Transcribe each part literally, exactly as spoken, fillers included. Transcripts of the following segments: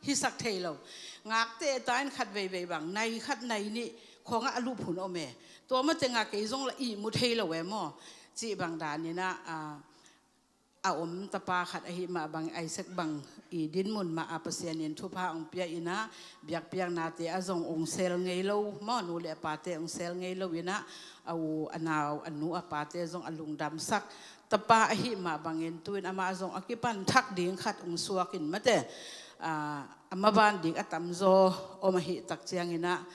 hisak thei lo. Ngakte ta in khat veivei bang, nai khat nai nih khawngah a lup hun om e. Tua mah tengah kei zong lah ihmu thei lo e maw. Cih bang daninah, a, a om tapa khat ahi mah bang, Isaac bang i dinmun mah a Pasian in thupha hong pia inah, biakpiaknate a zong hong sel ngei lo maw, nu le a pate hong sel ngei lo inah, a u a nau a nu a pate zong a lungdamsak tapa ahi mah bangin tu-in amah zong a kipan thak ding khat hong suak in mate, a, a maban ding a tamzaw om ahih tak cianginah,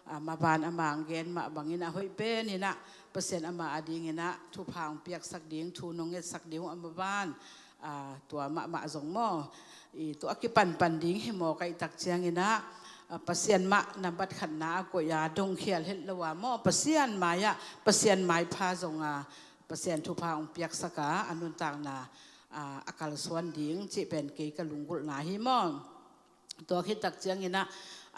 a, maban a mang gen mah bangin a hoih pen inah Pasian amah a dinginah thupha hong piaksak ding, thu nong ngetsak ding uh a maban, a, tua mahmah zong maw. I tua a kipanpan ding hi maw kaih tak cianginah, a, Pasian mah nambat khatna a koih a dongkhial het lo a maw, Pasian mai-ah, Pasian maipha zong a, Pasian thupha hong piaksak a, a nuntakna, a, a kalsuan ding cih pen kei ka lunggulhna hi maw. Tua khit tak cianginah,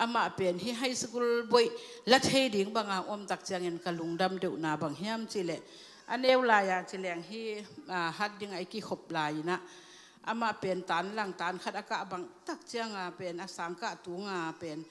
amah pen hih high school boih la thei ding banga om tak ciangin ka lungdam deuhna bang hiam cihleh, a neu lai-a ci leng hih, a, hat ding a i kikhop lai inah, amah pen tan lang tan khat a kah bang tak cianga pen a sangkah tunga pen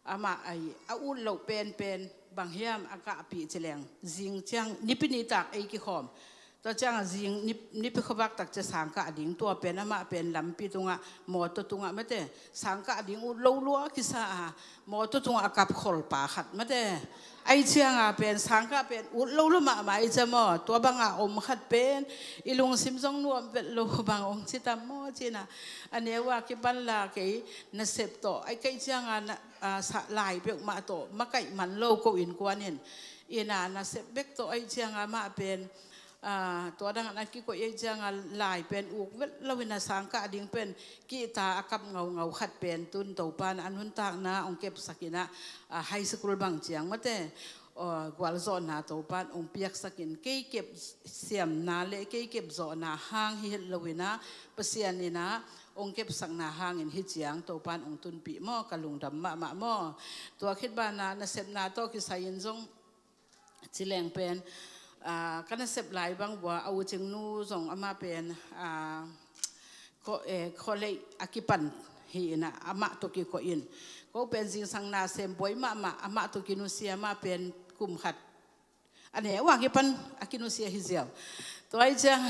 amah a i a ut loh penpen bang hiam a kahpih ci leng, zing ciang nipi nitak ei kikhawm. Tua ciangah zing nip, nipi khuavak tak cia sangkah ding, tua pen amah pen lampi tungah, mawtaw tungah mate, sangkah ding ut lo lua kisa a, mawtaw tungah a kap kholpa khat mate. Ai cianga pen sangkah pen ut lo lua mahmah ai cia maw, tua banga om khat pen i lungsim zong nuam vet lo bang hong citam maw cina. A neu a kipan la kei nasep tawh ai kaih cianga na, a, sa, lai peuhmah tawh makaih man lo ko innkuan in, ina nasep bek tawh ai cianga mah pen, a, tua dangah na kikoih ei cianga lai pen uk vet lo ina sangkah ding pen kihta a kap ngaungau khat pen tun Topan a nuntakna hong kepsak inah, a, high school bang ciang mate, a, gualzawhna Topan hong piaksakin kei kep siamna le kei kep zawhna hang hi het lo inah Pasian inah hong kepsakna hangin hi ciang Topan hong tunpih maw, ka lungdam mahmah maw. Tua khit bana nasepna tawh kisai in zong ci leng pen, a, ka nasep lai bang vua a u Cingnu zong amah pen, a, kho, e, kholei a kipan hi inah amah tawh kikoih in. Ko pen zingsang nasem buai mahmah amah tawh kinusia, amah pen kum khat a neu a kipan a kinusia hi ziau. Tua ai ciang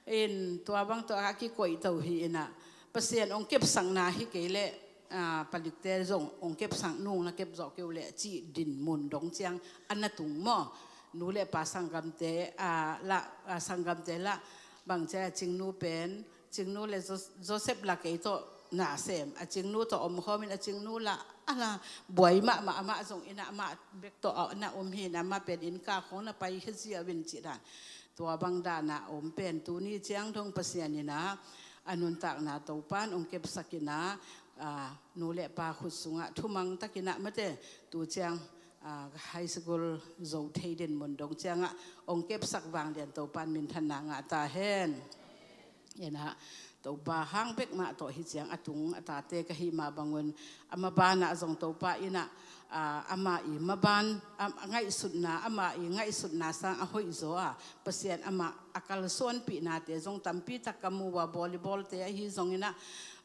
in tua bang tawh a kikoih to hi inah Pasian hong kepsakna hi kei leh, a, palikte zong hong kepsak nung na kep zawh keu leh cih dinmun dong ciang a na tung maw. Nu le pa sanggamte, a, lah, a, sanggamte lah bang cia Cingnu pen, Cingnu le Jo-, Joseph lah kei tawh nasem, a Cingnu tawh omkhawmin a Cingnu lah a lah buai mahmah, amah zong inah amah bek tawh a na om hi inah amah pen innka khong na pai hi ziau in cih dan. Tua bang dana om pen tuni ciang dong Pasian inah a nuntakna Topan hong kepsak inah, a, nu le pa khut sungah thumang tak inah mate tu ciang, a, high school zo thei dinmun dong ciangah hong kepsak vanglian Topan minthanna ngah ta hen. Inah Topa hang bek mah tawh hi ciang a tung a tate ka hih mah bangun a mabanah zong Topa inah, a, amah i maban, a, a ngaihsutna, amah i ngaihsutna sang a hoih zaw a Pasian amah a kalsuanpihnate zong tampi tak ka mu a, volleyball-te ahi zong inah,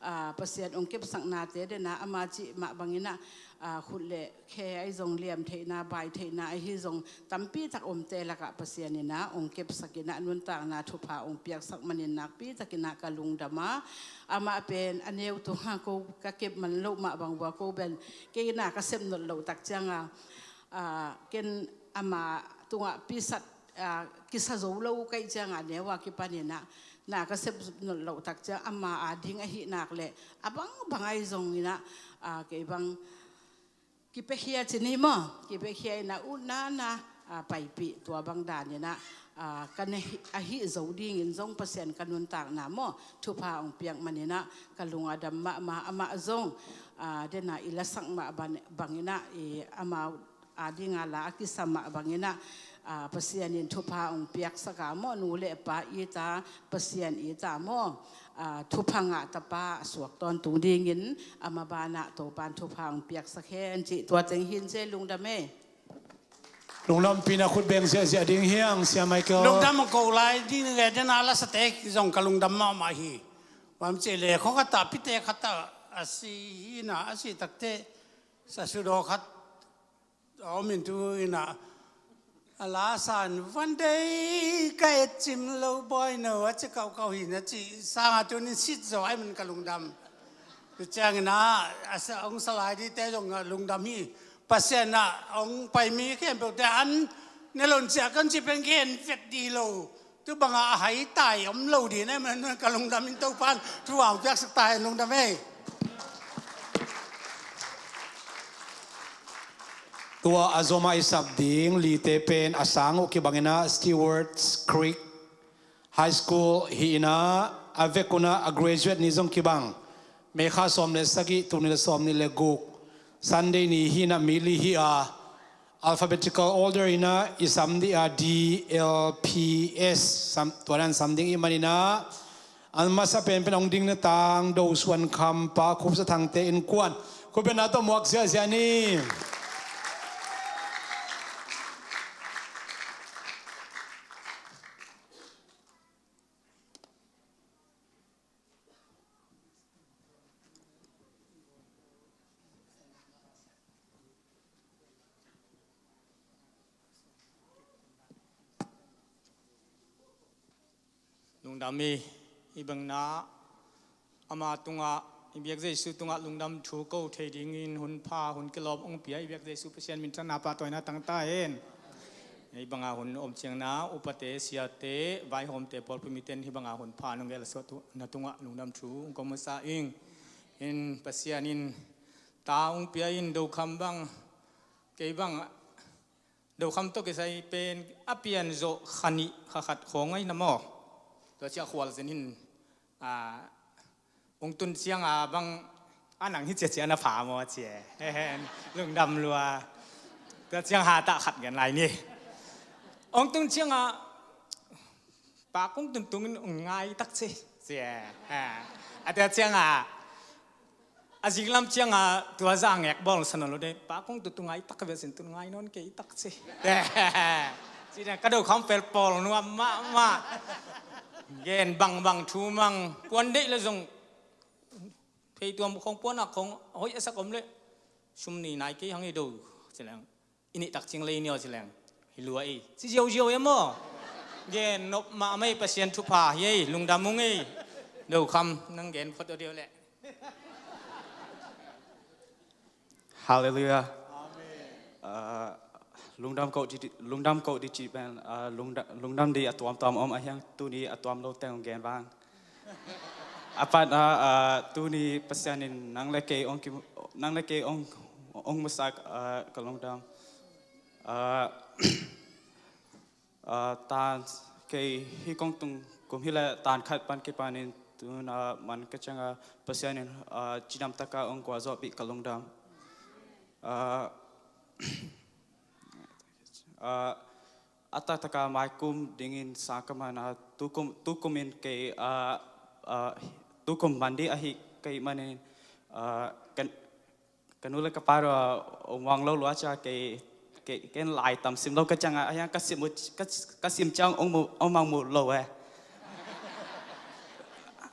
a, Pasian hong kepsaknate dena ama cih mah bang inah, a, khut le khe ahi zong, liam theihna, bai theihna ahi zong, tampi tak omte lakah Pasian inah hong kepsak inah nuntakna thupha hong piaksak manin nakpi tak inah ka lungdam a, amah pen a neu tunga ko ka kep man loh mah bang vua ko pen kei na ka sep nolh loh tak cianga, a, ken ama tungah pisat, a, kisa zo lo kaih cianga neu a kipan inah na ka sep nolh loh tak ciang ama a ding ahi nak le a bangbang ahi zong inah, a, kei bang kipiakhia cin hi maw, kipiakhia inah utna na, a, paipih tua bang dan inah, a, ka na hi, ahi zo dingin zong Pasian ka nuntakna maw thupha hong piak man inah ka lung a dam mahmah, amah zong, a, dena i lasak mah ban, bang inah i amau a dinga la a kisa mah bang inah, a, Pasian in thupha hong piaksak a maw, nu le pa i ta, Pasian i ta maw, a, thupha ngah tapa a suak tawntung dingin a mabanah Topan thupha hong piaksak hen cih tua teng hin ci lungdam e. Lungdampihna khut beng ziahziah ding hiang, Sia Michael. Lungdam ko lai ding e, dena lasate zong ka lungdam mahmah hi. Bang ci le kho khatah, pite khatah, a si hi na, a si takte sasudaw khat a om in tu ina a la san van dei ka et cim lo bawi no a ci kauh kauh hi na ci sanga tunin sit zo ai man ka lungdam. Tu ciangina a sa ong salai dite zong a lungdam hi. Pasian a ong pai mi khempeuh te an ne lon cia kan ci pen gen vet di lo. Tu banga a hai tai om lo di ne man ka lungdam in Topan thu ang piaksak tai lungdam ei. Tua a zoma i sap ding lite pen a sang uh kibangina Stewards Creek High School hi ina a vekuna a graduate ni zong kibang. Mekha sawm le sagih, tuni le sawm ni le guk Sunday ni hi na mi li hi a alphabetical order ina i sam dih a D L P S sam, tuanan sam ding i manina an masa penpen ong ding na tang do suan kham pa khupsa thangte in kuan khupena tawh muak ziahziah ni. Lungdam i, i bangna ama tungah i biak Jesu tungah lungdam thu ko thei dingin hun pha hun kilawm ong pia i biak Jesu Pasian minthanna pahtawina tangta hen. I banga hun om ciangna upate siate vaihawmte pawlpi miten hi banga hun pha nong gel a suah tu na tungah lungdam thu ong ko masa ing. In Pasian in ta ong pia in dokham bang kei bang dokham tawh kisai pen a pian zawh kha nih kha khat khawng ai na maw? Tua ciah khual zin hin a ong tun cianga bang a nang hi ciacia na pha maw cia. Lungdam lua. Tua ciang hatah khat gen lai ni. Ong tun cianga pa kong tun tungin ong ngai tak ci cia. A tua cianga a ziklam cianga tua za ngek bawl sana lo de pa kong tun tung ngai tak ve sin tun ngai non kei tak ci. Ci ka dokham pel pawl nuam mahmah. Gen bangbang thu mang puan deih le zong thei tuam khong puanak khong hoih a sak om le sum ni nai kei hang i do ci leng i nih tak cing lei ni aw ci leng hi lua i ci ziauziau e maw? Gen nop mahmah i Pasian thupha hi ei lungdam ung ei. Dokham nang gen phot aw deuh leh. Halleluiah. Lungdam ko di, lungdam ko di ci pen lungdam di a tuamtuam om a hiang tuni a tuam lo teng gen vang. A pat a tuni Pasian in nang le kei ong ki, nang le kei ong ong musak ka lungdam. Tan kei hi kong tung kum hi le tan khat pan kipanin tun a man ka cianga Pasian in cidam taka ong kua zawhpih ka lungdam. A taktaka maikum dingin sang ka man a tukum, tukumin kei a tukum mandi ahi kei manin kan ka nu le ka pa ruah ong muang lo lua cia kei, kei ken lai tam sim lo ka cianga a hiang ka sim uh, ka sim ciang ong mang muh lo e.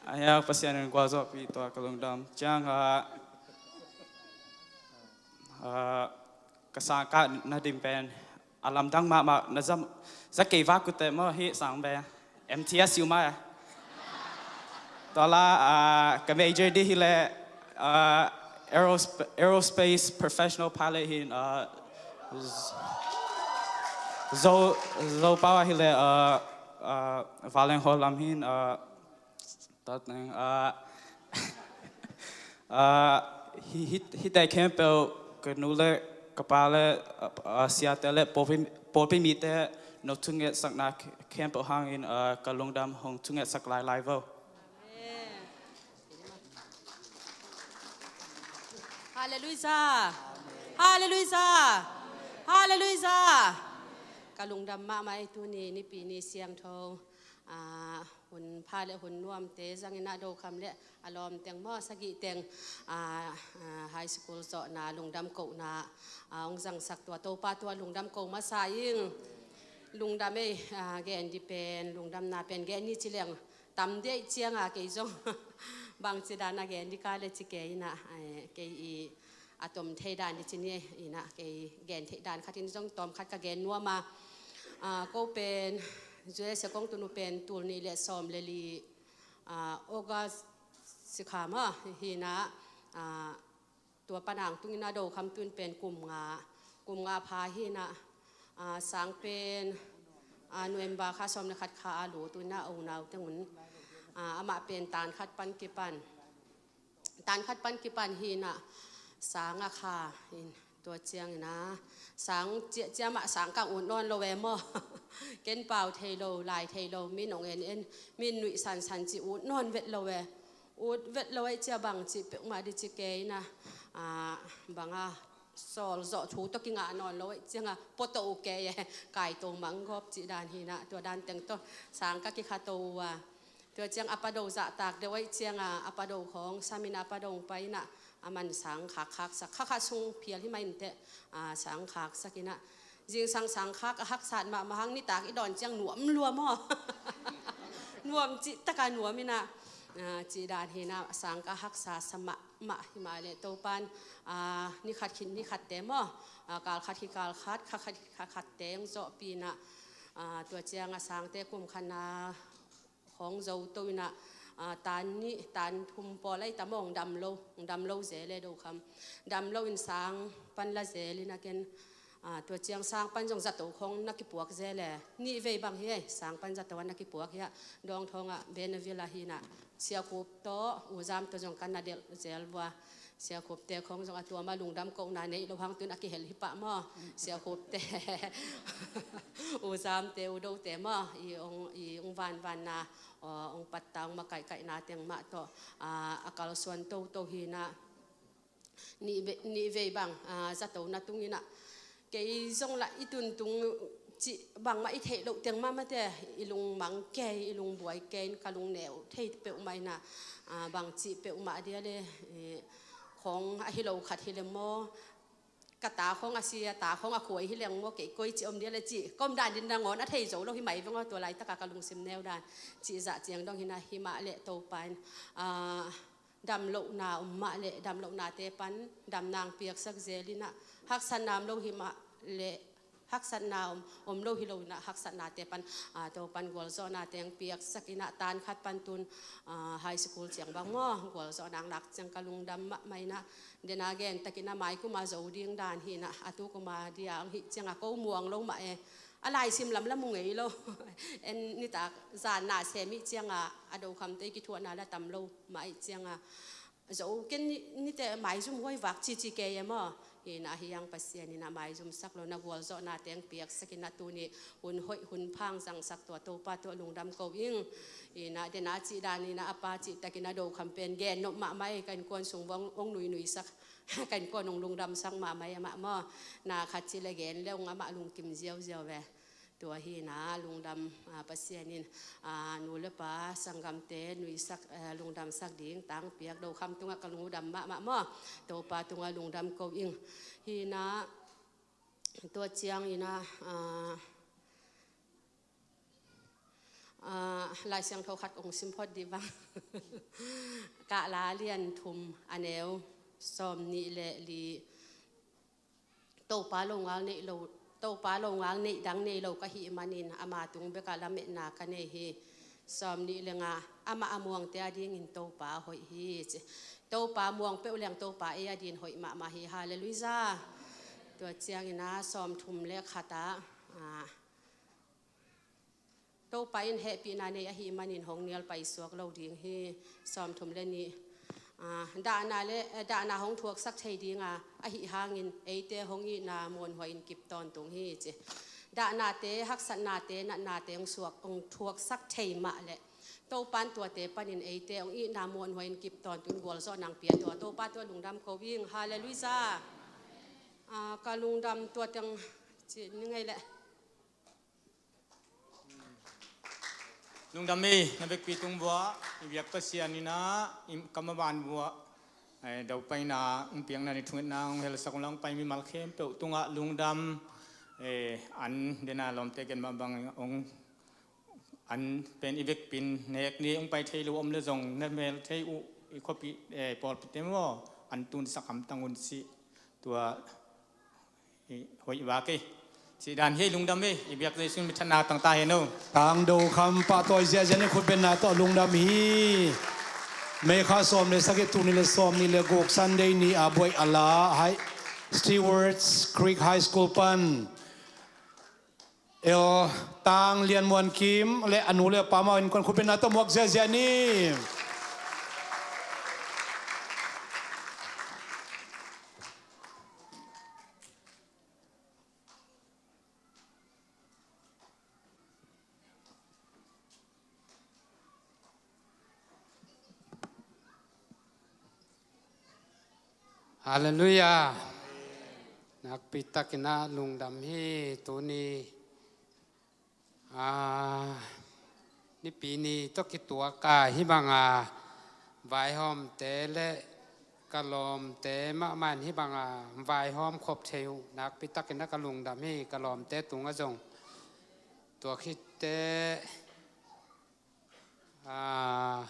A hiang Pasian in gualzawhpih tua ka lungdam cianga ka sang kah na dim pen a lamdang mahmah na zam za kei vak uh teh maw hi sang be M T S U mah. Tua la ka major di hi leh aerospace professional pilot hin zo zo pau ah hi leh valeng haw lam hin Tat neng a hite khempeuh ka nu le ka pa le siate le pawlpi mite no thungetsakna khempeuh hangin ka lungdam hong thungetsak lailai vo. Halleluiah. Halleluiah. Halleluiah. Ka lungdam mahmah ei tuni nipi ni siangtho hun pha le hun nuamte zangin a dokham le a lawm teng maw sagih teng high school zawhna lungdam kohna hong zangsak tua Topa tua lungdam ko masa ing. Lungdam ei. Gen di pen lungdamna pen gen ni ci leng tam deih cianga kei zong Bangci dan a gen ding ka le ci kei ina, eh, kei i a tom thei dan ding ci ni ina, kei gen theih dan khat in zong tawm khat ka gen nuam a. Ah, ko pen U S A kong tun uh pen tul nih le sawm le li, ah, August sikha ma hi ina, ah, tua pan ang tung ina, Do Kham tun pen kum nga, kum nga pha hi ina, ah, sang pen, ah, November kha sawm le khat kha a lut uh ina, unau teng un, ah, amah pen tan khat pan kipan, tan khat pan kipan hi ina, sang a kha in, tua ciang ina, sang cia, cia mah sang kang ut nawn lo e maw. Ken pau thei lo, lai thei lo, min ong en en, min nuih sansan ci ut nawn vet lo e. Ut vet lo e cia bang ci peuhmah ding ci kei ina, ah, bang a sawl zawh thu tawh kingah nawn lo e ciang a, pua to uh kei e, kai to mang gawp ci dan hi ina, tua dan teng tawh sang ka kikha to uh a. Tua ciang a pa do zahtak deuh aih ciang a, a pa do khawng samin a pa do pai ina, a man sang khak khaksak, kha kha sung phial hi mah inteh, a, sang khaksak ina. Zingsang sang khak a haksat mahmah hang, nitak i dawn ciang nuam lua maw. Nuam cih taka nuam ina, a, cih dan hi ina, sang ka haksa sa mahmah hi mah leh Topan, a, ni khat khit ni khatte maw, a, kal khat khit kal khat, kha khat khit kha khatte hong zawhpih ina, a, tua ciang a sangte kum khatna khawng zo to ina, a, tan nih, tan thum pawl aih ta maw, hong dam lo, hong dam lo zel e Do Kham. Dam lo in sang pan la zel ina ken, a, tua ciang sang pan zong zato khawng na kipuak zel e. Nih vei bang hi e, sang pan zato a na kipuak hi a. Dawngthawng ah Benavil ah hi ina, Sia Khup tawh, U Zam tawh zong ka na delh zel vua. Sia Khupte khawng zong a tua mah lungdam kohna nei lo hang tun a kihel hi pah maw. Sia Khupte, U Zamte, U Dote maw, i ong, i ong vanvanna, aw, ong patta, ong makaihkaihna teng mah tawh, a, a kalsuan toto hi ina, nih ve-, nih vei bang, a, zato na tung ina, kei zong lah i tuntung cih bangmah i theih loh teng mahmah te, i lungmang kei, i lungbuai kei in ka lungneu thei peuhmah ina, a, bang cih peuhmah dia le, eh, khawng ahi lo khat hi le maw, ka ta khawng a si a, ta khawng a khuai hi leng maw, kei koi cih om dia le cih, ka om dan ding nangawn a thei zo lo hi mai veng aw, tua laitaka ka lungsim neu dan, cih zah ciang dong hi ina, hi mah leh Topa in, a, damlohna om mah leh damlohnate pan damna hong piaksak zel ina, haksatna om lo hi mah leh haksatna om, om lo hi lo ina, haksatnate pan, a, Topan gualzawhnate hong piaksak ina, tan khat pan tun, a, high school ciang bang maw, gualzawhna hong lak ciang ka lungdam mahmah ina, dena gen tak ina mai kuma zo ding dan hi ina, a tu kuma dia hong hih ciang a ko muang lo mah e, a laisim lam la mu ngei lo. En nitak zan na sem ih ciang a, a Do Khamte i kithuahna la tam lo mah ih ciang a, zo ken ni, nite maizum huai vak cici kei e maw. Hi ina, ahi hang Pasian ina maizumsak lo, na gualzawhnate hong piaksak ina, tuni hun hoih hun pha hong zangsak tua Topa tungah lungdam ko ing. Hi ina, dena cih dan ina, a pa cih tak ina Do Kham pen gen nop mahmah e, ka innkuan sung bang hong nuinuisak, ka innkuan hong lungdamsak mahmah e amah maw. Na khat ci le gen le hong amah lungkim ziauziau ve. Tua hi ina lungdam, a, Pasian in, a, nu le pa sanggamte nuisak, a, lungdamsak ding tang piak Do Kham tungah ka lungdam mahmah maw. Topa tungah lungdam ko ing. Hi ina, tua ciang ina, a, a, Lai Siangtho khat kong sim phot dih bang. Kahla lian thum a neu sawm nih le li. Topa longal neih lo, Topa longal neih dang nei lo ka hih manin ama tung bekah lametna ka nei hi. Sawm nih le nga, amah a muangte a dingin Topa hoih hi ci. Topa muang peuh leng Topa ei a din hoih mahmah hi. Halleluijah. Tua ciang ina sawm thum le khat ah, a, Topa in hehpihna nei ahih manin hong nial paisuak lo ding hi. Sawm thum le nih. Ah, dahna le, eh, dahna hong thuaksak thei dinga ahih hangin eite hong itna muanhuai in kip tawntung hi ci. Dahnate, haksatnate, natnate hong suak, hong thuaksak thei mah leh Topa in tuate panin eite hong itna muanhuai in kip tawntung gualzawhna hong pia tua Topa tungah lungdam ko ing. Halleluijah. Ah, ka lungdam tua teng ci ni ngei leh. Lungdam ei, na vekpi tung vua, i biak Pasian ina, i kam a ban vua, eh, daupaina, hong piakna ni thungetna, hong helsak hong langpai mimal khempeuh tungah lungdam, eh, an dena lawmte gen mah bang hong an pen i vekpin nek ni hong pai thei lo om le zong na mel thei uh, i khuapi, eh, pawlpite maw, an tun sak hamtang un cih tua, i hoih vak hi. Cih dan hi. Lungdam hi. I biak Jesu min thanna tangta hi no. Tangdo kham pahtawi ziahziah ni. Khutbetna tawh lungdam hi. May kha sawm le sagih, tul nih le sawm nih le guk Sunday ni a buaih a la hai Stewards Creek High School pan El Tang Lian Muan Kim le a nu le a pa mau innkuan khutbetna tawh muak ziahziah ni. Halleluiah. Nakpi takin ah lungdam hi. Tuni, ah, Nipi ni tawh kituak a hih banga vaihawmte le ka lawmte mahmah in hih banga vaihawm khop thei uh nakpi takin ah ka lungdam hi. Ka lawmte tungah zong tua khitte, ah,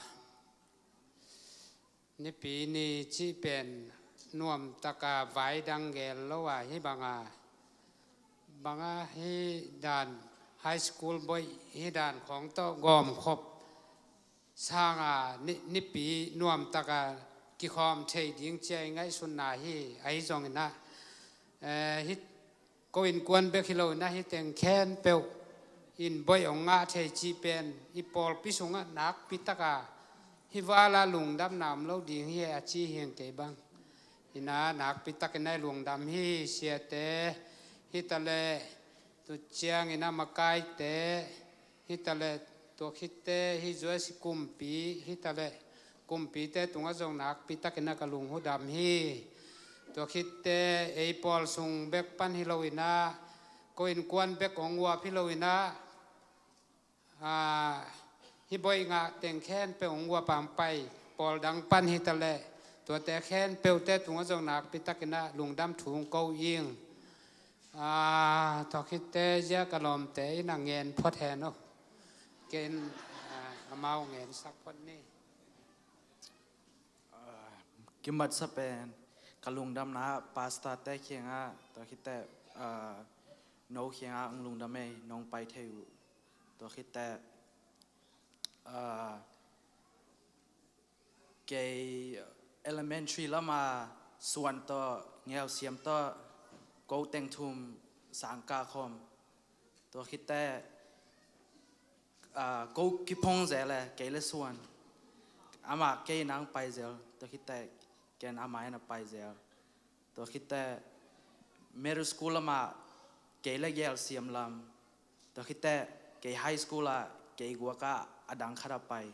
Nipi ni cih pen nuamtaka vai dang gel lo a hih banga, banga hih dan high school boih hih dan khawng tawh gawmkhop sanga ni, nipi nuamtaka kikhawm thei ding ci-a i ngaihsutna hi. Ahi zongin ah, eh, hih ko innkuan bek hi loin ah hih teng khempeuh in boih hong ngah thei cih pen i pawlpi sungah nakpi taka hih vala lungdamna om lo ding hi a ci hi ing kei bang. Hi-in ah nakpi takin ah i lungdam hi. Siate hi taleh, tu ciangin ah makaite hi taleh, tua khitte hih zuasi kumpi hi taleh, kumpite tungah zong nakpi takin ah ka lunghudam hi. Tua khitte ei pawl sung bek pan hi loin ah, ko innkuan bek hong uap hi loin ah, ah, hih boih ngah teng khempeuh hong uap a hong pai pawl dang pan hi taleh, tuate khempeuhte tungah zong nakpi takin ah lungdam thu hong ko ing. Ah, tua khitte zia ka lawmte in ah ngen phot hen uh. Ken, ah, amau ngensak phot ni. Ah, kimatsa pen ka lungdamna pastorte kiangah, tua khitte, ah, no kiangah hong lungdam ei, nong pai thei uh. Tua khitte, ah, kei elementary lama suan tawh, ngeelsiam tawh, ko teng thum sang kah khawm. Tua khitte, ah, ko kiphong zel e, kei le suan. Amah kei in ah hong pai zel, tua khitte ken amah in ah pai zel. Tua khitte middle school lamah kei le geelsiam lam. Tua khitte kei high school ah kei guak ah a dang khat ah pai.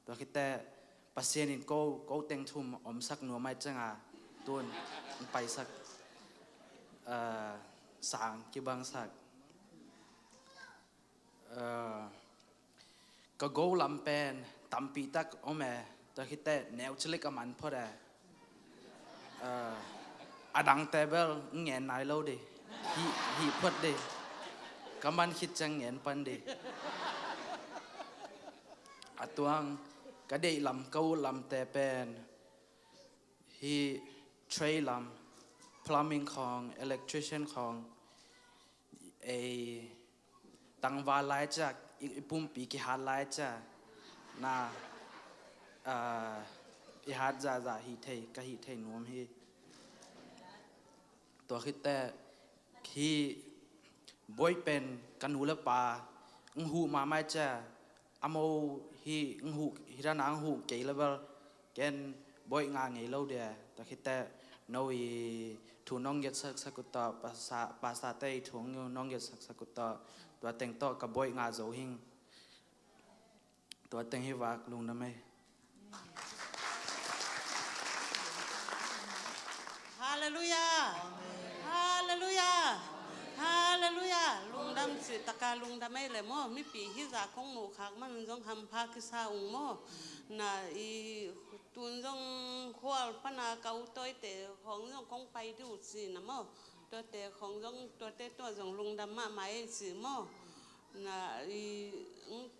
Tua khitte Pasian in ko, ko teng thum omsak nuam ahih ciangin tun hong paisak, eh, sang kibangsak. Eh, ka go lam pen tampi tak om e, tua khitte neuchalik a man phot e. Eh, a dangte bel ngen nai lo di. Hih, hih phot di. Ka man khit ciang ngen pan di. A tuang ka deih lam, ka ut lamte pen hih trade lam, plumbing khawng, electrician khawng, ei tangval lai ciang, i, i pumpi kihat lai ciang na, ah, i hat zahzah hih thei, ka hih thei nuam hi. Tua khitte hih boih pen ka nu le pa hong huh mahmah ciang, amau hih hong huh, hih dan a hong huh kei le bel ken boih ngah ngei lo di e. Tua khitte no i thu nong ngetsak sak ut tawh, pastor, pastorte i thu nong ngetsak sak ut tawh, tua teng tawh ka boih ngah zo hing. Tua teng hi vak, lungdam ei. Halleluiah. Halleluiah. Halleluiah. Lungdam cih taka lungdam ei le maw. Mipi hih zah kong muh khak man zong hampha kisa ung maw. Na i tun zong khual pana ka u tawite khawng zong kong pai dih uh ci na maw. Tuate khawng zong, tuate tua zong lungdam mahmah ei ci maw. Na i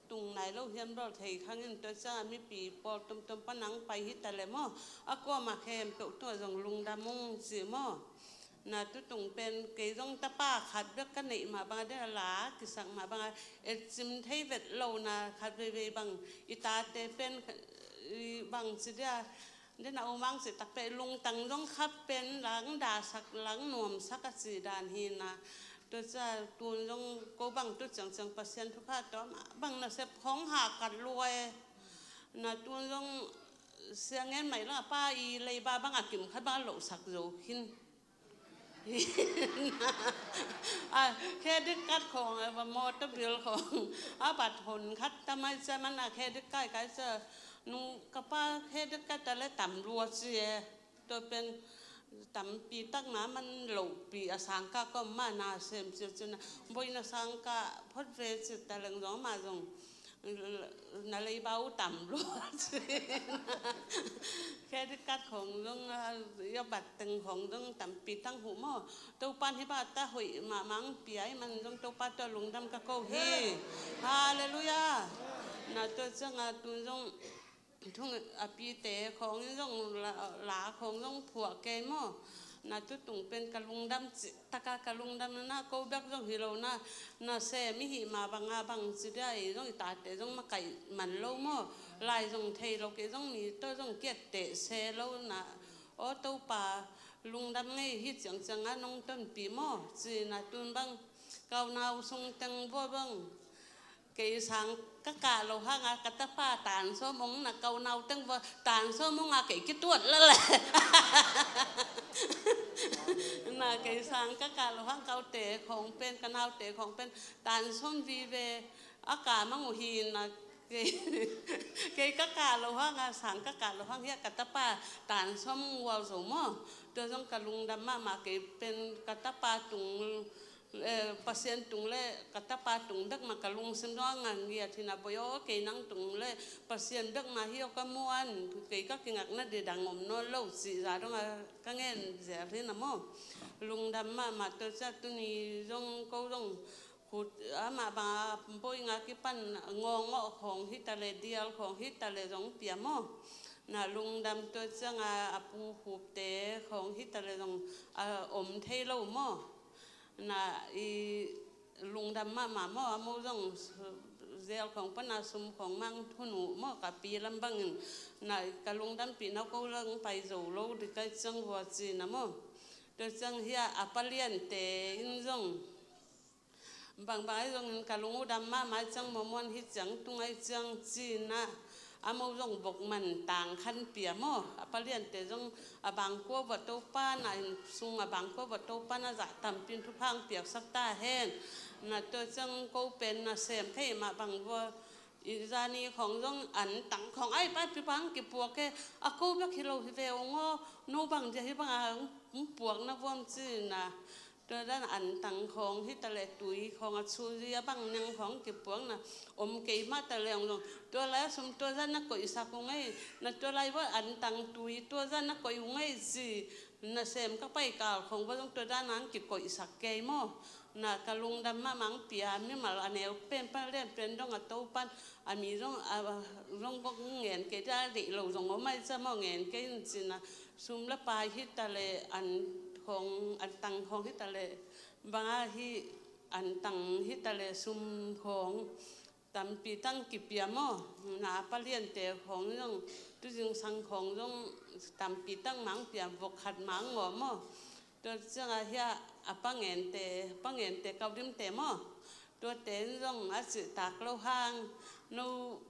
tung nai lo hiam, bawl thei khang in, tua ciang a mipi pawl tomtom pan ang pai hi ta leh maw, a kuamah khempeuh tungah zong lungdam ung ci maw. Na tutung pen kei zong tapa khat bek ka neih mah bang a, den a la kisak mah bang a, etcim thei vet lo na, khat veivei bang i tate pen i bang ci dia, den a umang ci tak pen lungtang zong khat pen lang dasak lang nuamsak a ci dan hi na. Tua cia tun zong ko bang tu ciangciang Pasian thupha tawh mah bang nasep khong hakat lua e. Na tun zong siangen mai lang a pa i leiba bang a kim khat bang a lohsak zo khin. A credit card khong, a motor bill khong, a bat hon khat tamai cia man a credit card kai cia nung ka pa credit card ta le tam lua ci e. Tua pen tampi tak na man lohpi a sangkah kawm mah na sem cia cin a boina sangkah phot ve ci ta leng zong mah zong na leiba uh tam lua ci. Credit card khong zong a, ya bat teng khong zong tampi tang huh maw. Topan hi ba ta hoih mahmah ang pia i man zong Topa tua lungdam ka ko hi. Halleluiah. Na tua ciang a tun zong thung a pite khong in zong la, la khong zong phuah kei maw. Na tutung pen ka lungdam ci taka ka lungdam na, ko bek zong hi lo na, na sem i hih mah bang a bang ci dia i zong i tate zong makaih man lo maw. Lai zong thei lo kei zong mi tawh zong kiat teh se lo na. Aw Topa lungdam ngei hi ciangciang a nong tonpih maw ci na tun bang ka unau sung teng vua bang. Kei sang ka kah loh hanga ka tapa tan sawm ong na ka unau teng vua tan sawm ong a kei kituat lel e. Na kei sang ka kah loh hang ka ute khong pen ka naute khong pen tan sawm vive a ka mang uh hi na kei, kei ka kah loh hanga sang ka kah loh hang hi a ka tapa tan sawm ong ual zo maw. Tua zong ka lungdam mahmah kei pen ka tapa tung eh, Pasian tung le ka tapa tung bek mah ka lungsim zong a ngiat hi na boi aw, kei nang tung le Pasian bek mah hi aw ka muan, kei ka kingakna didang om nawn lo cih za dong a ka ngen zel hi na maw. Lungdam mahmah tua cia tuni zong ko zong khut amah bang a boi nga kipan ngawngawh khawng hi ta le dial khawng hi ta le zong pia maw. Na lungdam tua ciang a a pu khupte khawng hi ta le zong a om thei lo maw. Na i lungdam mahmah maw, a mo zong zel khawng pana sum khawng mang thunu maw ka pi lam bangin. Na ka lungdampih na ko lang pai zo lo di kai ciang vua ci na maw. Tua ciang hi a a paliante in zong bangbang ai zongin ka lung udam mahmah ai ciang maw, muan hi ciang tung ai ciang ci na. A mo zong bok man tang khan pia maw. A paliante zong a bangkua vua Topa na in sung a bangkua vua Topa na zah tampin thupha ang piaksak ta hen. Na tua ciang ko pen na sem thei mah bang vua i zani khawng zong an tang khawng ai pa pi bang kipuak e. A ko bek hi lo hi ve ung aw, no bang dia hi bang a puak na vuam ci na. Tua dan an tang khawng hi ta le tui khawng a chu zi a bang neng khawng kipuak na om kei mah ta le ong zong tua lai a sum tua zan na koihsak ung ei. Na tua lai vua an tang tui tua zan na koih ung ei ci. Na sem ka pai kal khawng vua zong tua dan ang kikoihsak kei maw. Na ka lungdam mahmah ang pia mimal a neu pen pan lian pen dong a Topan a mi zong a zong bok ngen kei dia deih lo zong om ai cia maw ngen kei in ci na. Sum le pai hi ta le an khawng an tang khawng hi ta le bang a hi an tang hi ta le sum khawng tampi tang kipia maw. Na paliante khawng zong tu zingsang khawng zong tampi tang mang pia vok khat mang ngawh maw. Tua ciang a hi a a pangente pangente kau dimte maw. Tuate in zong a cih tak lo hang no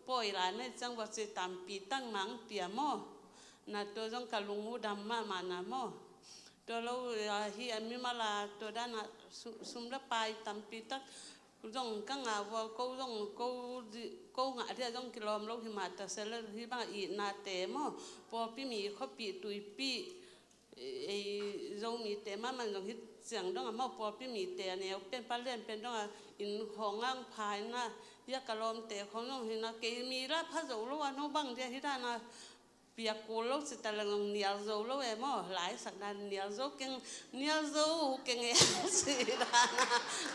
pawi la nei ciang vok cih tampi tang mang pia maw. Na tua zong ka lung udam mahmah na maw. Tua lo a hi a mimal a tua dan a sum le pai tampi tak zong ka ngah vua ko zong ko ngah dia zong kilawm lo hi mah ta se le hi bang a itnate maw. Pawlpi mi khuapi tuipi ei Zomite mahmah zong hi ciang dong a maw pawlpi mite a neu pen palian pen dong a inn khawng ang phaina hi a ka lawmte khawng zong hi na kei mi la pha zo lo a no bang dia hi dan a piak kul lo ci ta leng zong nial zo lo e maw, la i sak dan nial zo keng, nial zo keng e ci dan a,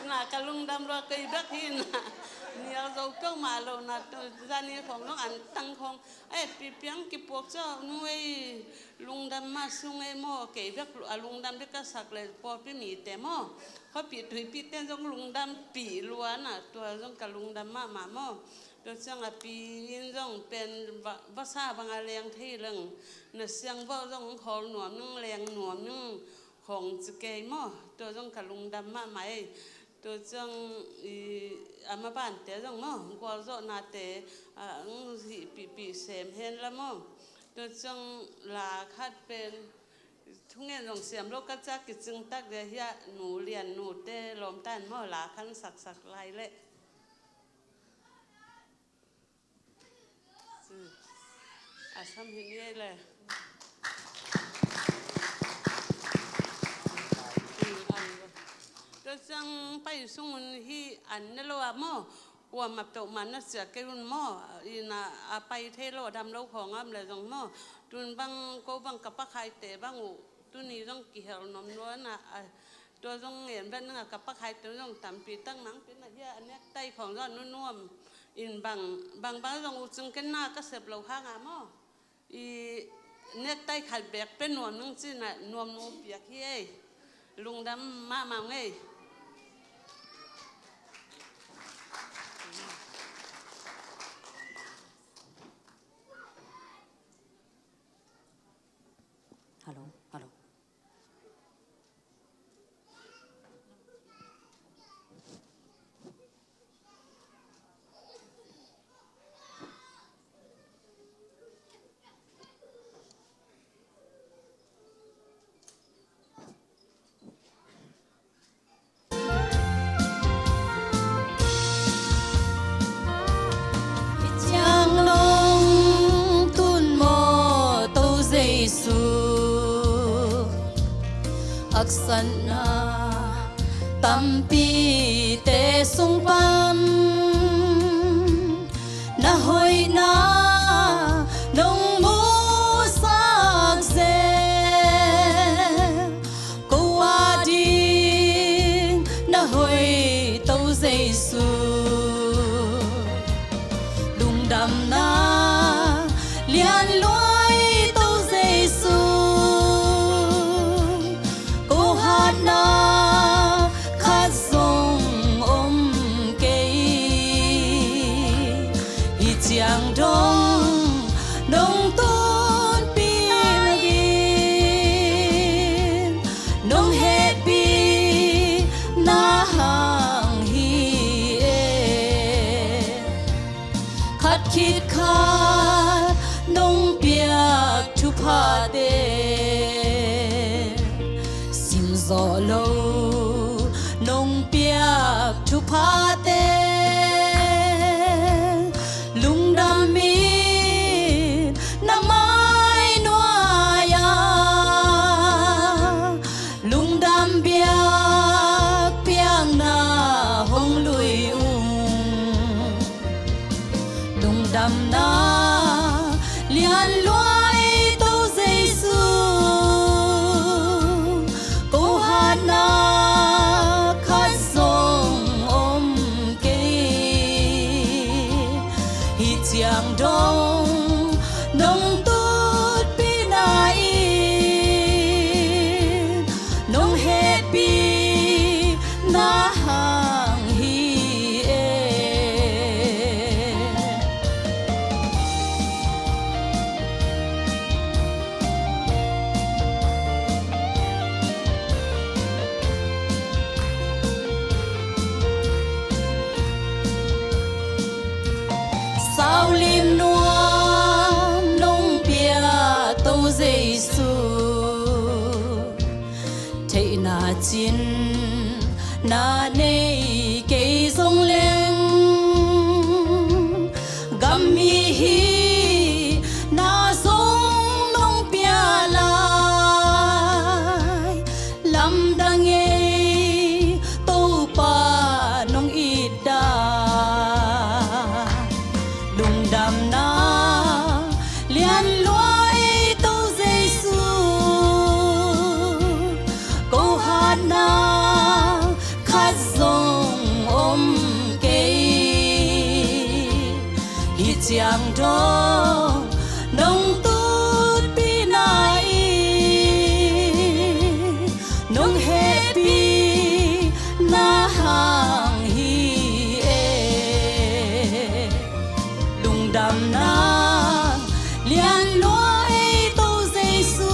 na ka lungdam lua kei bek hi na, nial zo peuhmah lo na, zani khong zong an tang khong, ai, pi piang kipuak ciah nu ei, lungdam mah sung ei maw, kei bek a lungdam bek ka sak le pawlpi mite maw, khuapi tuipi ten zong lungdam pi lua na, tua zong ka lungdam mahmah maw. Tua ciang a pi in zong pen va, vasa bang a leng thei leng, na siang vau zong khawl nuam ning, leng nuam ning khong ci kei maw. Tua zong ka lungdam mahmah ei. Tua ciang i, a mabante zong maw, gualzawhnate a, ang hih pihpih sem hen la maw. Tua ciang la khat pen thungen zong siam lo ka ciah kicing tak dia hiah nu lian nute lawmta in maw, la khan saksak lai leh. A sam hi ni ei le. Tua ciang pai sungun hi an ne lo ah maw, kuamah peuhmah na ciah kei un maw, ina a pai thei lo, a dam lo khawng a om le zong maw, tun bang ko bang ka pakhaite bang uh tuni zong kihel nuam lua na, a, tua zong ngen vet ning a, ka pakhaite zong tampi tak nang pi na hia, a nektai khawng zong a nunuam in bang, bang bang zong uh cing ken na ka sep lo hang a maw. I nektai khat bek pe nuam ning ci na nuam nu piak hi ei. Lungdam mahmah ung ei. Hello, hello. Hih ciang nong tun maw Topa Jesu, haksatna tampite sung pan na hoihna nong musak zel. Ko ading na hoih Topa Jesu, lungdamna lian lua ei Topa Jesu, ko hatna khat zong om kei. Hih ciang dong nong tunpih in nong hehpihna hang hi e. Khat khit khat nong piak thuphate, simzawh lo nong piak thuphate, lungdam in na mai nuai-ah lungdam biakpiakna hong lui ung. Lungdamna lian lua ei Topa Jesu, ko hatna khat zong om kei. Hih ciang dong nong tutpihna in nong hehpihna hang hi e. Saulim nuam nong piak Topa Jesu, theihna cin na nei kei zong leng, gam mihihna zong nong pia lai, lamdang ei Topa nong it dan. Lungdamna lian lua Siangtho nong tutpihna in nong hehpihna hang hi e. Lungdamna lianlua ei To Jesu,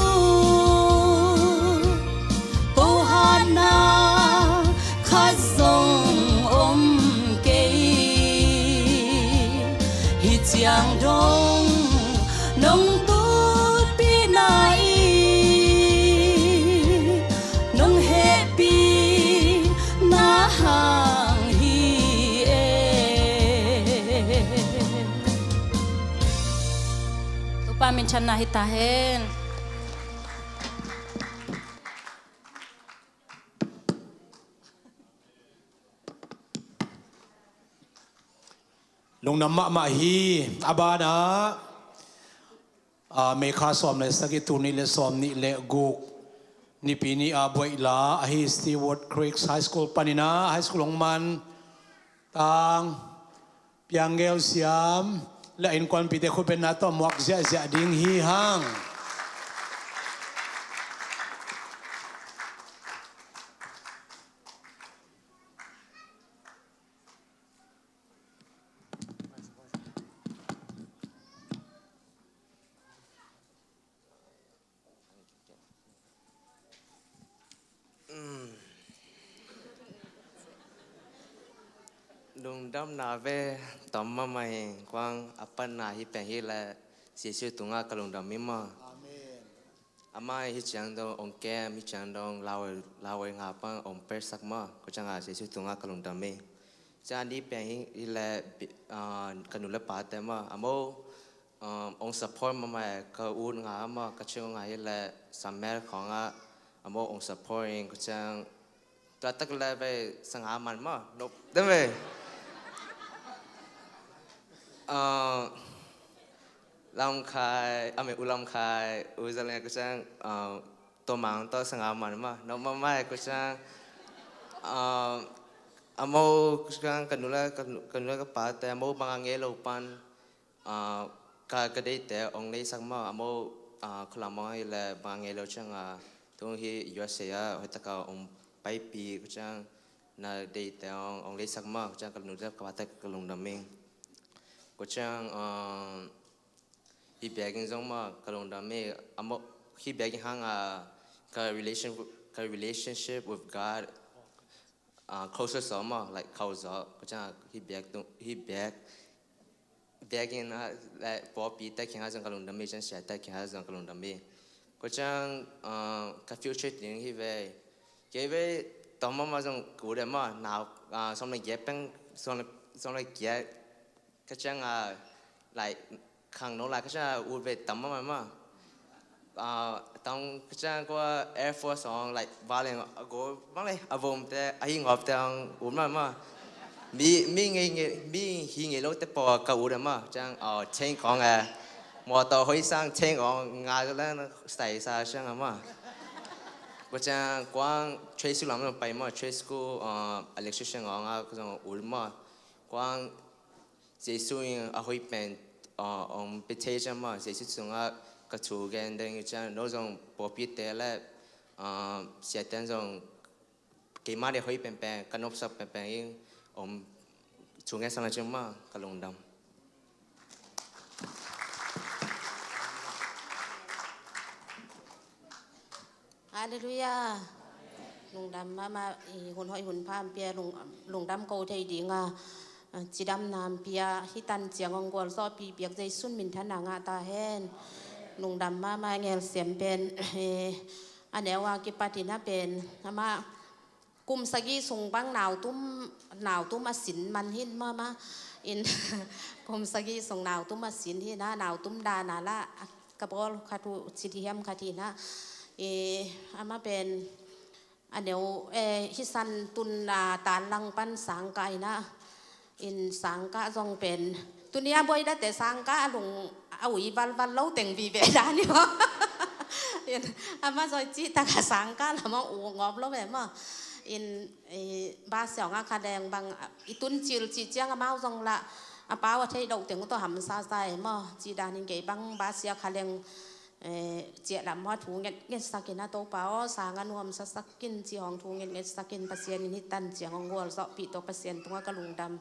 ko hatna khat zong om kei. Hih ciang dong nong tutpihna in nong hehpihna hang hi e. Topa minthanna hi ta hen. Lungdam mahmah hi. A banah, ah, May kha sawm le sagih, tul nih le sawm nih le guk, Nipi ni a buaih la ahi Stewart Creek High School panin a high school hong man Tang Piang Gel Siam le a innkuanpihte khutbetna tawh muak ziahziah ding hi hang. Lungdamna ve tam mahmah hi. Kuang a patna hih pen hi leh Jesu tungah ka lungdam hi maw. Amen. Amah hih ciang dong ong kem, hih ciang dong lau, lau nga pan ong persak maw. Ko ciang a Jesu tungah ka lungdam hi. Ciang a nih pen hi, hi leh, ah, ka nu le pate maw. Amau um, ong support mahmah, ka ut nga maw, ka cing nga hi leh Samuel khawng ah, amau ong support in ko ciang tua tak leh vei sanga man maw, nop dem vei. Uh, Lam Khai, a me U Lam Khai, U Za Leng ko ciang, uh, tua mang tua sanga man maw, nop mahmah ko ciang, uh, amau ko ciang ka nu le, ka nu, ka nu le ka pate, amau bang a ngei lo pan, ah, ka, ka deihte ong leisak maw, amau, ah, khulam ong hi leh bang a ngei lo ciang a, tung hi U S A ah hoih tak a ong paipih ko ciang na deihte ong, ong leisak maw, ko ciang ka nu le ka pate ka lungdam hi. Ko ciang, ah, hih biakinn zong maw ka lungdam hi, amau, hih biakinn hang a, ka relation, ka relationship with God, ah, closer zaw maw, like, khauh zaw, ko ciang hih biak tung, hih biak biakinn ah, like, pawlpite kiang ah zong ka lungdam hi, ciang siate kiang ah zong ka lungdam hi. Ko ciang, ah, ka future ding hi vei. Kei vei, tawm mahmah zong ka ut e maw, nau, ah, sawm le giat peng, sawm le, sawm le giat, ka ciang a, like, khangno lai ka ciang a ut vei tam mahmah maw. Ah, tang ka ciang kua Air Force ong, like, va leng a go bang le a vomte, a hi ngawpte ong ut mahmah maw. Mi, mi ngei ngei, mi hi ngei lote paw ka ut e maw. Ciang, ah, chain kong e. Mawtaw hoih sang chain kong nga leng sai sa ciang a maw. Ko ciang kuang trade school lam pai maw, trade school, ah, electrician ong a ko zong ut maw. Kuang Jesu in a hoih pen, ah, ong pia thei ciang maw, Jesu tungah ka thu gen ding hi ciang, no zong pawlpite le, ah, siate zong keima deih hoih penpen, ka nopsak penpen in ong thu gen sang ciang maw, ka lungdam. Halleluiah. Lungdam mahmah, i hun hoih hun pha ong pia lung, lungdam ko thei ding a, cidamna ong pia, hih tan ciang ong gualzawhpih biak Jesu min thanna ngah ta hen. Lungdam mahmah. Ngel Siam pen, eh, a neu a kipat in a pen, amah kum sagih sung bang nautum, nautum a sin man hi in mahmah. In kum sagih sung nautum a sin hi in a, nautum dan a lah ka bawl khat uh, ci ding hiam khat hi in a. Eh, amah pen a neu, eh, hih san tun a tan lang pan sang kah in a. In sang kah zong pen, tuni a buai date sang kah a lung a ui valval lo teng vive dan hi maw. In amah zong cih tak a sang kah lam a u ngawp lo ve maw. In, eh, ba siang a kha leng bang, ah, i tun cil cih ciang amau zong lah, a pau a theih loh teng uh tawh hamsa sa e maw, cih danin kei bang basia kha leng, eh, ciah lam maw thu ngetnget sakin a Topa aw, sang a nuamsa sakin cih hong thu ngetnget sakin Pasian in hih tan ciang hong gualzawhpih tawh Pasian tungah ka lungdam.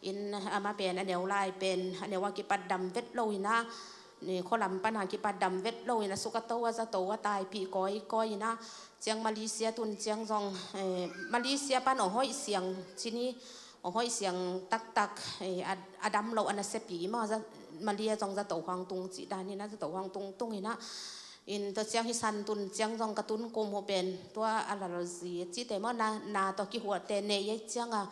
In amah pen a neu lai pen a neu a kipat dam vet lo in a, ni khualam pana kipat dam vet lo in a suk a to a zato a taipih kawikawi in a, ciang Malaysia tun ciang zong, eh, Malaysia pan ong hoih siang cini, ong hoih siang taktak, eh, a, a dam lo a nasepi maw, za, Malaysia zong zato huang tung cih danin a zato huang tung tung in a, in tua ciang hih san tun ciang zong ka tun kum uh pen tua a lalzi cihte maw, na, na tawh kihuahte nei ei ciang a,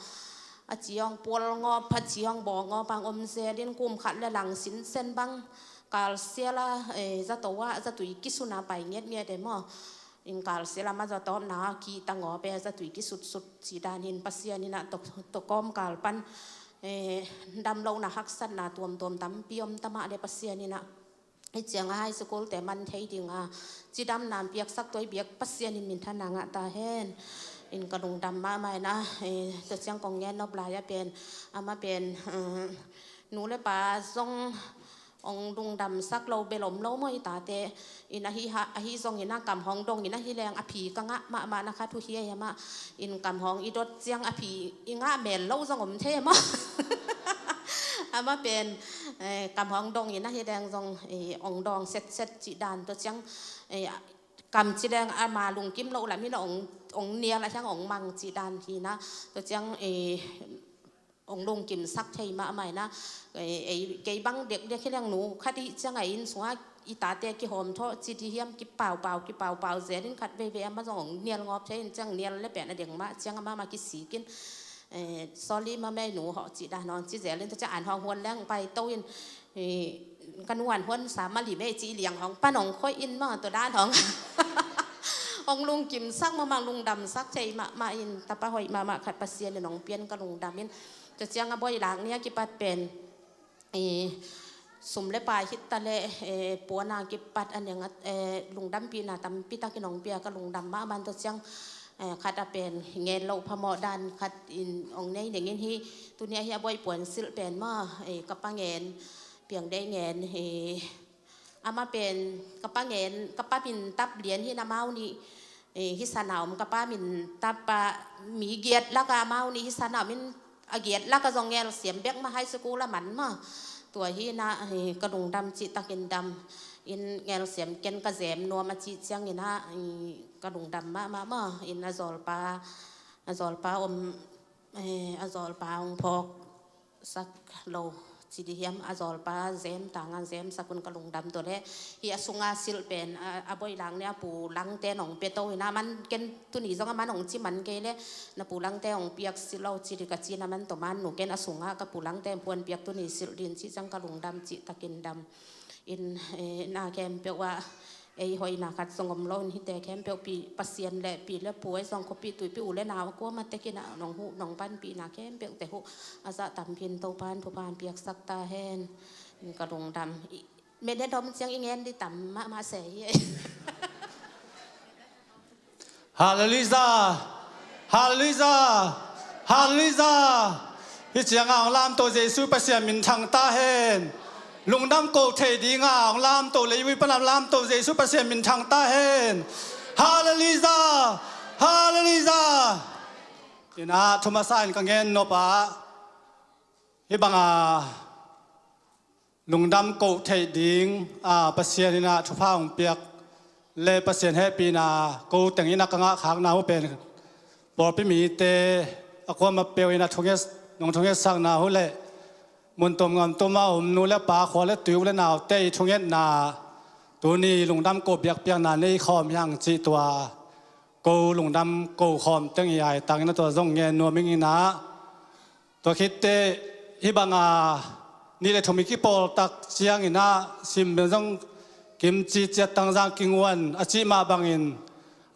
a ci hong pual ngawp, a ci hong baw ngawp ang om zel in kum khat le lang sinsen bang kalsial a, eh, zato ah zatui kisun a pai ngiatngiat e maw. In kalsial a ma zatawpna a kihta ngawp e, zatui kisutsut cih danin Pasian in a tua, tua kawmkal pan, eh, damlohna haksatna tuamtuam tampi om ta mah le Pasian in a hih ciang a high school te man thei ding a cidamna piaksak tua i biak Pasian in minthanna ngah ta hen. In ka lungdam mahmah in a, eh, tua ciang kong ngen nop lai a pen, amah pen, eh, nu le pa zong ong lungdamsak lo bel om lo maw i tate. In ahi ha, ahi zong in a kam hong dong in ahi leng a phi ka ngah mahmah na khat uh hi ei amah. In kam hong i dot ciang a phi i ngah mel lo zong om thei maw. Amah pen, eh, kam hong dong in ahi leng zong, eh, ong dawng setset cih dan tua ciang, eh, kam ci leng ama lungkim loh lam in ong, ong nial a hiang ong mang cih dan hi na. Tua ciang, eh, ong lungkimsak thei mahmah in a, eh, ei, kei bang dekdek hi leng nu khat i ciang a inn sungah i tate kihawm thawh ci di hiam, kipaupau kipaupau zel in khat veivei amah zong ong nial ngawp thei in ciang nial le pen a deng mah ciang amah mah kisik in, eh, sorry mah mei nu hawh cih dan hong ci zel in tua ciang an hong huan leng pai to in, eh, ka nuan huan sa mah li mei ci liang hong pan hong khoih in mah tua dan hong ong lungkimsak mahmah, lungdamsak thei mahmah in tapa hoih mahmah khat Pasian in ong pian ka lungdam in. Tua ciang a bawi lak ni a kipat pen, eh, sum le pai hita le, eh, puana kipat a neng a, eh, lungdampihna tampi takin ong pia ka lungdam mahmah in tua ciang, eh, khat a pen ngen loh phamawh dan khat in ong nei neng in hi. Tuni a hi a bawi puan silh pen maw, eh, ka pa ngen, piang dei ngen, eh, amah pen ka pa ngen, ka pa min tap lian hi na mau nih, eh, hih sana om ka pa min tap a mi giat lak a mau nih hih sana om in a giat lak a zong ngelsiam bek mah high school a man mah. Tua hi na, eh, ka lungdam cih takin dam in ngelsiam ken ka zem nuam a cih ciang in a, eh, ka lungdam mahmah mah in a zawlpa, a zawlpa om, eh, a zawlpa hong phawk sak lo ci di hiam, a zawlpa zem tanga zem sak un ka lungdam tua le. Hi a sunga silh pen, a, a bawi lang ni a pu langte nong pia to hi na man ken tuni zong a man ong ci man kei le na pu langte ong piak silh lo ci di ka ci na man to man nu ken a sunga ka pu langte puan piak tuni silh din ci ciang ka lungdam cih takin dam. In, eh, na khempeuh ah ei hoihna khat zong om lo in hihte khempeuh pi Pasian le pi le pu ei zong khuapi tuipi u le nau a kuama tekin ah nong huh nong panpihna khempeuh te huh a zah tampin Topa in thupha in piaksak ta hen. In ka lungdam. Minute om ciang i ngen di tam mahmah se hi. Hallelujah! Hallelujah! Hallelujah! Hih cianga hong lamto Jesu Pasian minthang ta hen. Lungdam ko thei dinga hong lamto leivui pana lamto Jesu Pasian minthang ta hen. Hallelujah! Hallelujah! Ina thumasa in ka ngen nop a hih banga lungdam ko theih ding a Pasian in a thupha hong piak le Pasian hehpihna ko teng in a ka ngahkhakna uh pen pawlpi mite a kuama peuh in a thunget, nong thungetsakna uh le mun tuam ngam tuam a om nu le pa khua le tui u le naute i thungetna tuni lungdam ko biakpiakna nei khawm hiang cih tua ko lungdam ko khawm teng i ai tangin a tua zong ngen nuam ing in a. Tua khitte hih banga nih le thum i kipawltak ciangin ah sim bel zong kimci ciat tangzang kinguan a cih mah bangin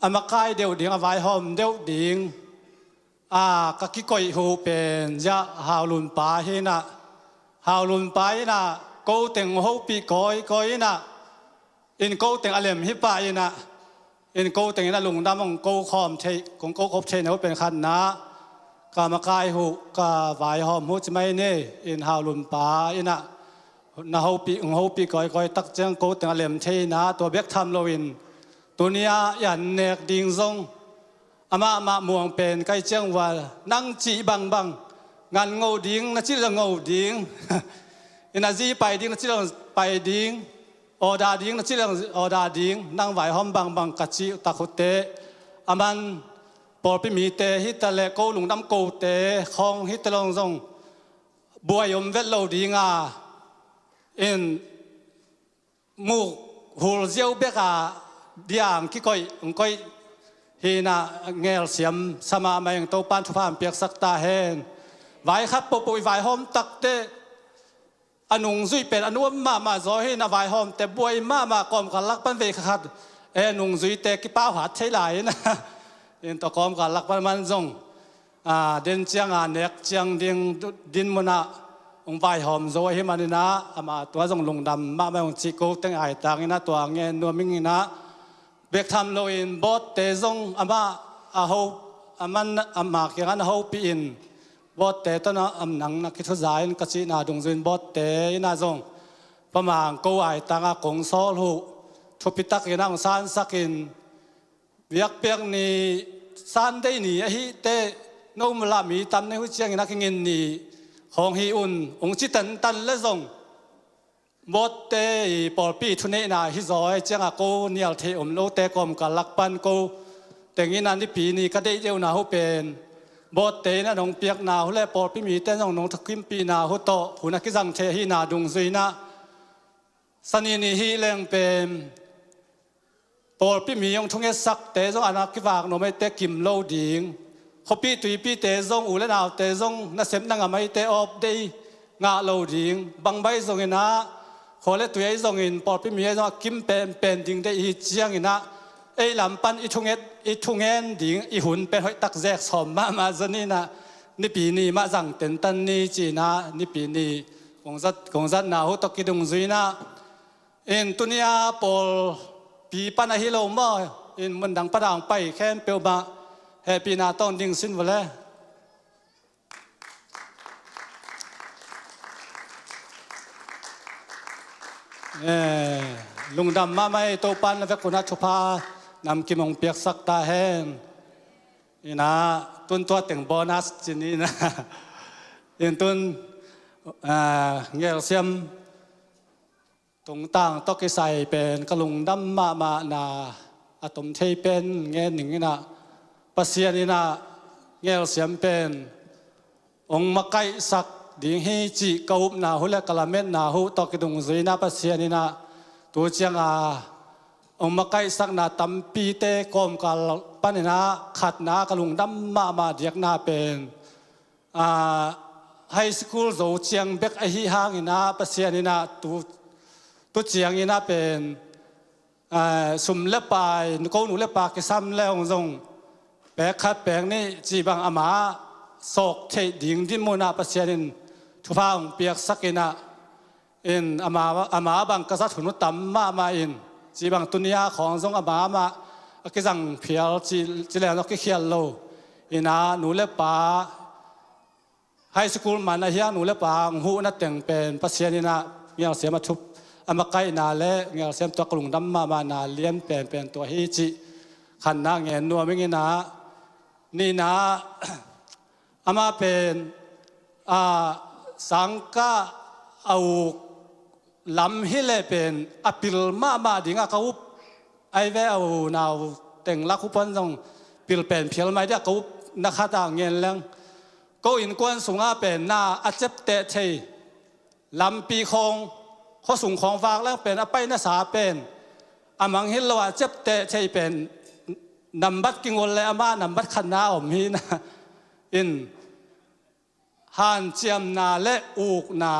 a makai deuh ding a vaihawm deuh ding a ka kikoih uh pen ziah Haulunpa hi in ah, Haulunpa in ah ko teng hopih kawikawi in ah in ko teng a lem hi pah in ah, in ko teng in a lungdam hong ko khawm theih, kong ko khop theih na uh pen khatna. Ka makai huh, ka vaihawm huh ci mai ni. In Hau Lun pa in ah na hopih, hong hopih kawikawi tak ciang ko teng a lem thei in ah, tua bek tham loin tuni-ah i an nek ding zong amah mah muang pen kai ciang ua, nang cih bangbang, ngan ngo ding na cih le ngo ding, in a zi pai ding na cih le pai ding, awda ding na cih le awda ding, nang vaihawm bangbang ka cih tak huhte, a man pawlpi mite hi ta le ko lungdam kote khawng hi ta lawng zong buai om vet lo ding a, in muk hul ziau bek a diang kikoih, hong koih hi in ah, ngelsiam sa mahmah ing. Topan thupha hong piaksak ta hen. Vaikhak pohpoh i vaihawm takte a nungzui pen a nuam mahmah zaw hi in ah, vaihawmte buai mahmah, kawmkal lak pan vei khat khat e nungzuite kipau hat thei lai in ah, in tua kawmkal lak pan man zong a, den ciang a nek ciang ding din mun ah hong vaihawm zo ahih man in ah, amah tua zong lungdam mahmah ung cih ko teng aitang in ah, tua ngen nuam ing in ah, bek tham loin Bawtte zong amah a ho, a man, amah kiangah na hopih in, Bawtte tawh na, am, nang na kithuza in ka cihna dungzui in Bawtte in ah zong Pa Mang ko aitang a kong sawl huh, thupi tak in ah hong sansak in, biakpiak ni, Sunday ni ahih teh, no mu lah mi tam na hi uh ciangin a kingin ni khawng hi un, hong ci tantan le zong, Bawtte i pawlpi thuneihna hi zaw ahih ciang a ko nial theih om lote kawmkal lak pan ko teng in ah Nipi ni ka deih deuhna huh pen Bawtte in ah nong piakna huh le pawlpi mite zong nong thukimpihna huh tawh hun a kizang thei ahihna dungzui in ah, Sani ni hi leng pen pawlpi mi hong thungetsakte zong a na kivak nuam ahih teh kim lo ding, khuapi tuipite zong, u le naute zong nasepna ngam ahih teh off day ngah lo ding, bang bang zong in ah, khua le tui ahi zongin pawlpi mi ahi zong a kim penpen ding deih hi ciangin ah, ei lam pan i thunget, i thungen ding i hun pen hoih tak zek sawm mahmah zaw ni in ah, Nipi ni mah zang tantan ni ci in ah, Nipi ni kong zat, kong zatna huh tawh kidungzui in ah, in tuni-a pawlpi pan ahi lo maw, in mundang pan a hong pai khempeuh mah hehpihna tawh ding sin vua le. Eh, lungdam mahmah ei. Topan na vek un ah thupha namkim hong piaksak ta hen. In ah tun tua teng bonus ci ni in ah, in tun, ah, Ngelsiam tungtang tawh kisai pen ka lungdam mahmahna a tom thei pen ngen ning in ah, Pasian in ah Ngelsiam pen hong makaihsak ding hi cih ka upna huh le ka lametna huh tawh kidungzui in ah, Pasian in ah tu ciang a hong makaihsakna tampite kawmkal pan in ah khatna ka lungdam mahmah diakna pen, ah, high school zo ciang bek ahi hangin ah, Pasian in ah tu, tu ciangin ah pen, ah, sum le pai, ko nu le pa kisam le hong zong pek khat pek nih cih bang ama sawk theih ding dinmun ah Pasian in thupha hong piaksak in ah, in ama, ama bang ka zat hun uh tam mahmah in, cih bang tuni-a khawng zong ama mah a kizang phial ci, ci leng zong kikhial lo in ah, nu le pa, high school man ahi a, nu le pa hong huhna teng pen Pasian in ah Ngelsiam a thup, a makaihna le Ngelsiam tawh ka lungdam mahmahna lian penpen tua hi cih khatna ngen nuam ing in ah, nihna amah pen, ah, sangkah a uk lam hi leh pen a pil mahmah ding a ka up. Ai ve, a unau teng lak uh pan zong pil pen phial mai ding a ka upna khat ah ngen leng, ko innkuan sungah pen na a ciapteh thei lampi khawng, khuasung khawng vak leng pen a paina sa pen a mangngilh lo a ciapteh thei pen nambat kingol le amah nambat khatna a om hi in ah, in hanciamna le ukna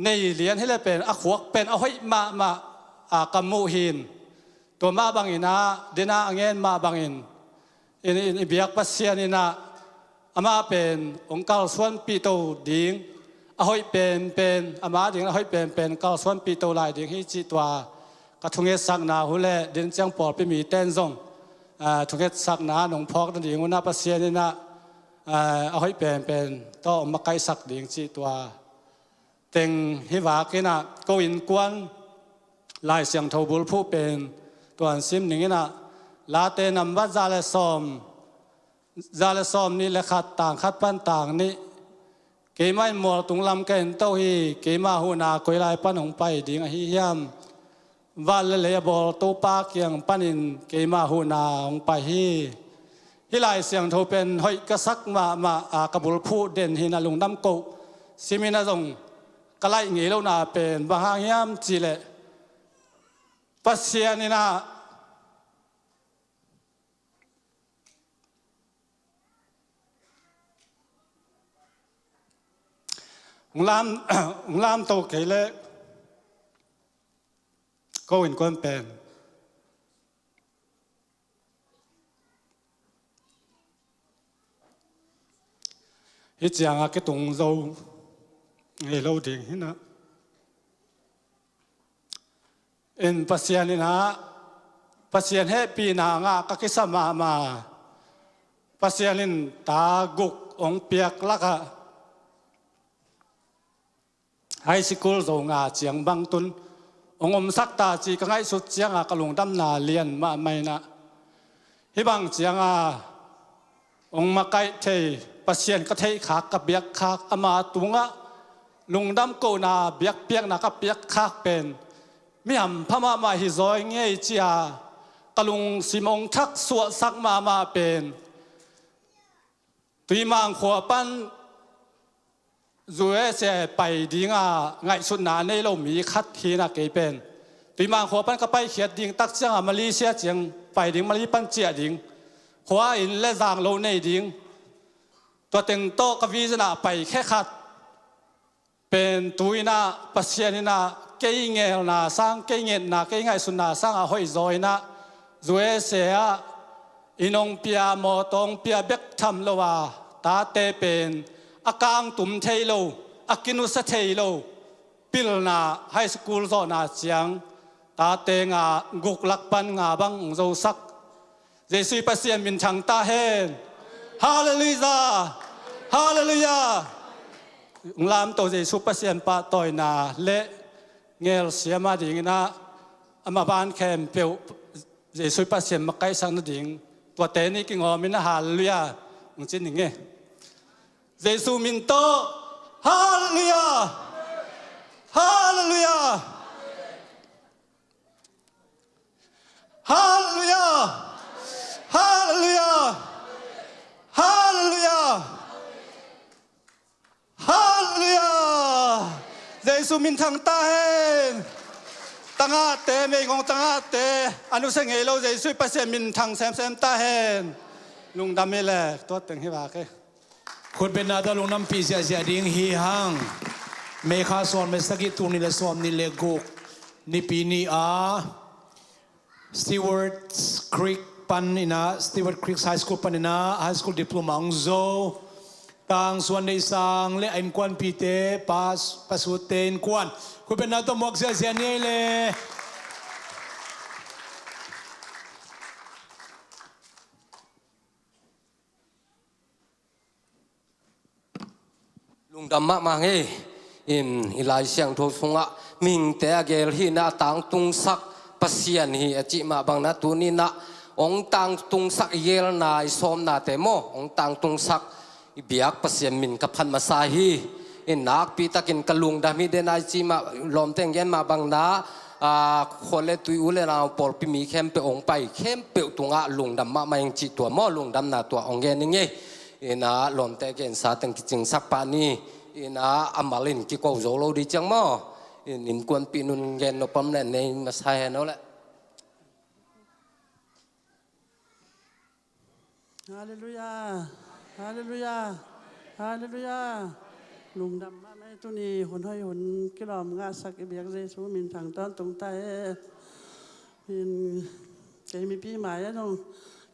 nei lian hi leh pen a khuak pen a hoih mahmah a ka muh hi in, tua mah bangin ah, den a a ngen mah bangin, in, in i biak Pasian in ah amah pen hong kalsuanpih to ding, a hoih penpen, ama ding a hoih penpen kalsuanpih to lai ding hi cih tua ka thungetsakna uh le, den ciang pawlpi mite in zong ah, thungetsakna nong phawk nading un ah Pasian in ah, ah, a hoih penpen tawh makaihsak ding cih tua teng hi vak in ah, ko innkuan Lai Siangtho bulphuh pen tuan sim ning in ah, Late nambat za le sawm, za le sawm nih le khat, tang khat pan tang nih. Keimah in mualtung lam ka en to hi, keimah huhna koi lai pan hong pai ding ahi hiam? Van le lei a bawl Topa kiang panin keimah huhna hong pai hi. Hih Lai Siangtho pen hoih ka sak mahmah a, ka bulphuh den hi in ah lungdam koh. Sim in ah zong ka laih ngei lohna pen bang hang hiam cih leh, Pasian in ah hong lam, hong lamto kei leh ko innkuan pen hih ciang a kitung zo ngei lo ding hi in ah. In Pasian in ah, Pasian hehpihna ngah ka kisa mahmah. Pasian in ta guk hong piak lak ah high school zo nga ciang bang tun hong omsak ta ci ka ngaihsut ciang a ka lungdamna lian mahmah in ah. Hih bang ciang a hong makaih thei, Pasian ka theih khak, ka biak khak, ama tungah lungdam kohna biakpiakna ka piak khak pen mi hampha mahmah hi zaw ing ei ci a ka lungsim hong thak suahsak mahmah pen Tuimang khua pan U S A pai ding a ngaihsutna nei lo mi khat hi in ah kei pen. Tuimang khua pan ka paikhiat ding tak ciang a Malaysia ciang pai ding, Malay pan ciah ding. Khua inn le zang lo nei ding. Tua teng tawh ka vision ah pai khe khat pen tu in ah Pasian in ah kei ngelna sang, kei ngetna, kei ngaihsutna sang a hoih zaw in ah U S A ah inn hong pia, mawtaw hong pia bek tham lo a, tate pen a kangtum thei lo, a kinusia thei lo, pilna high school zawhna ciang tate nga, guk lak pan nga bang hong zosak. Jesu i Pasian minthang ta hen. Halleluiah. Halleluiah. Hong lamto Jesu Pasian pahtawina le ngelsiam a ding in ah, ama ban khempeuh Jesu i Pasian makaihsak nading tuate nih kingawm in ah halleluiah hong ci ning ei. Jesu min tawh halleluiah. Halleluiah. Halleluiah. Halleluiah. Halleluiah. Halleluiah. Jesu minthang ta hen. Tangahte, meigong tangahte, a nusia ngei lo Jesu i Pasian minthang semsem ta hen. Lungdam hi le, tua teng hi vak ei. Khutbetna tawh lungdampih ziahziah ding hi hang. May kha sawm le sagih, tul nih le sawm nih le guk, Nipi ni a Stewards Creek pan in ah, Stewart Creek High School pan in ah high school diploma hong zo Tang Suan Neih Sang le a innkuanpihte, Pa, Pa Sute innkuan, khutbetna tawh muak ziahziah ni ei le. Lungdam mahmah hi. In i Lai Siangtho sungah mihingte a gel hi in ah a tangtungsak Pasian hi a cih mah bangin ah tuni in ah hong tangtungsak i gelna, i sawmnate maw, hong tangtungsak i biak Pasian min ka phat masa hi. In nakpi takin ka lungdam hi den a i cih mah, lawmte in gen mah bangin ah, a, khua le tui, u le nau, pawlpi mi khempeuh hong pai khempeuh tungah lungdam mahmah ing cih tua maw, lungdamna tua hong gen ing ei. In ah lawmte gensa teng kicingsak pah ni. In ah a mal in kiko zo lo ding ciang maw. In innkuanpih nun gen nop om leh nei masa hen aw leh. Halleluiah. Halleluiah. Halleluiah. Lungdam mahmah ei, tuni hun hoih hun kilawm ngahsak i biak Jesu minthang tawntung ta hen. In kei mipi mai-ah zong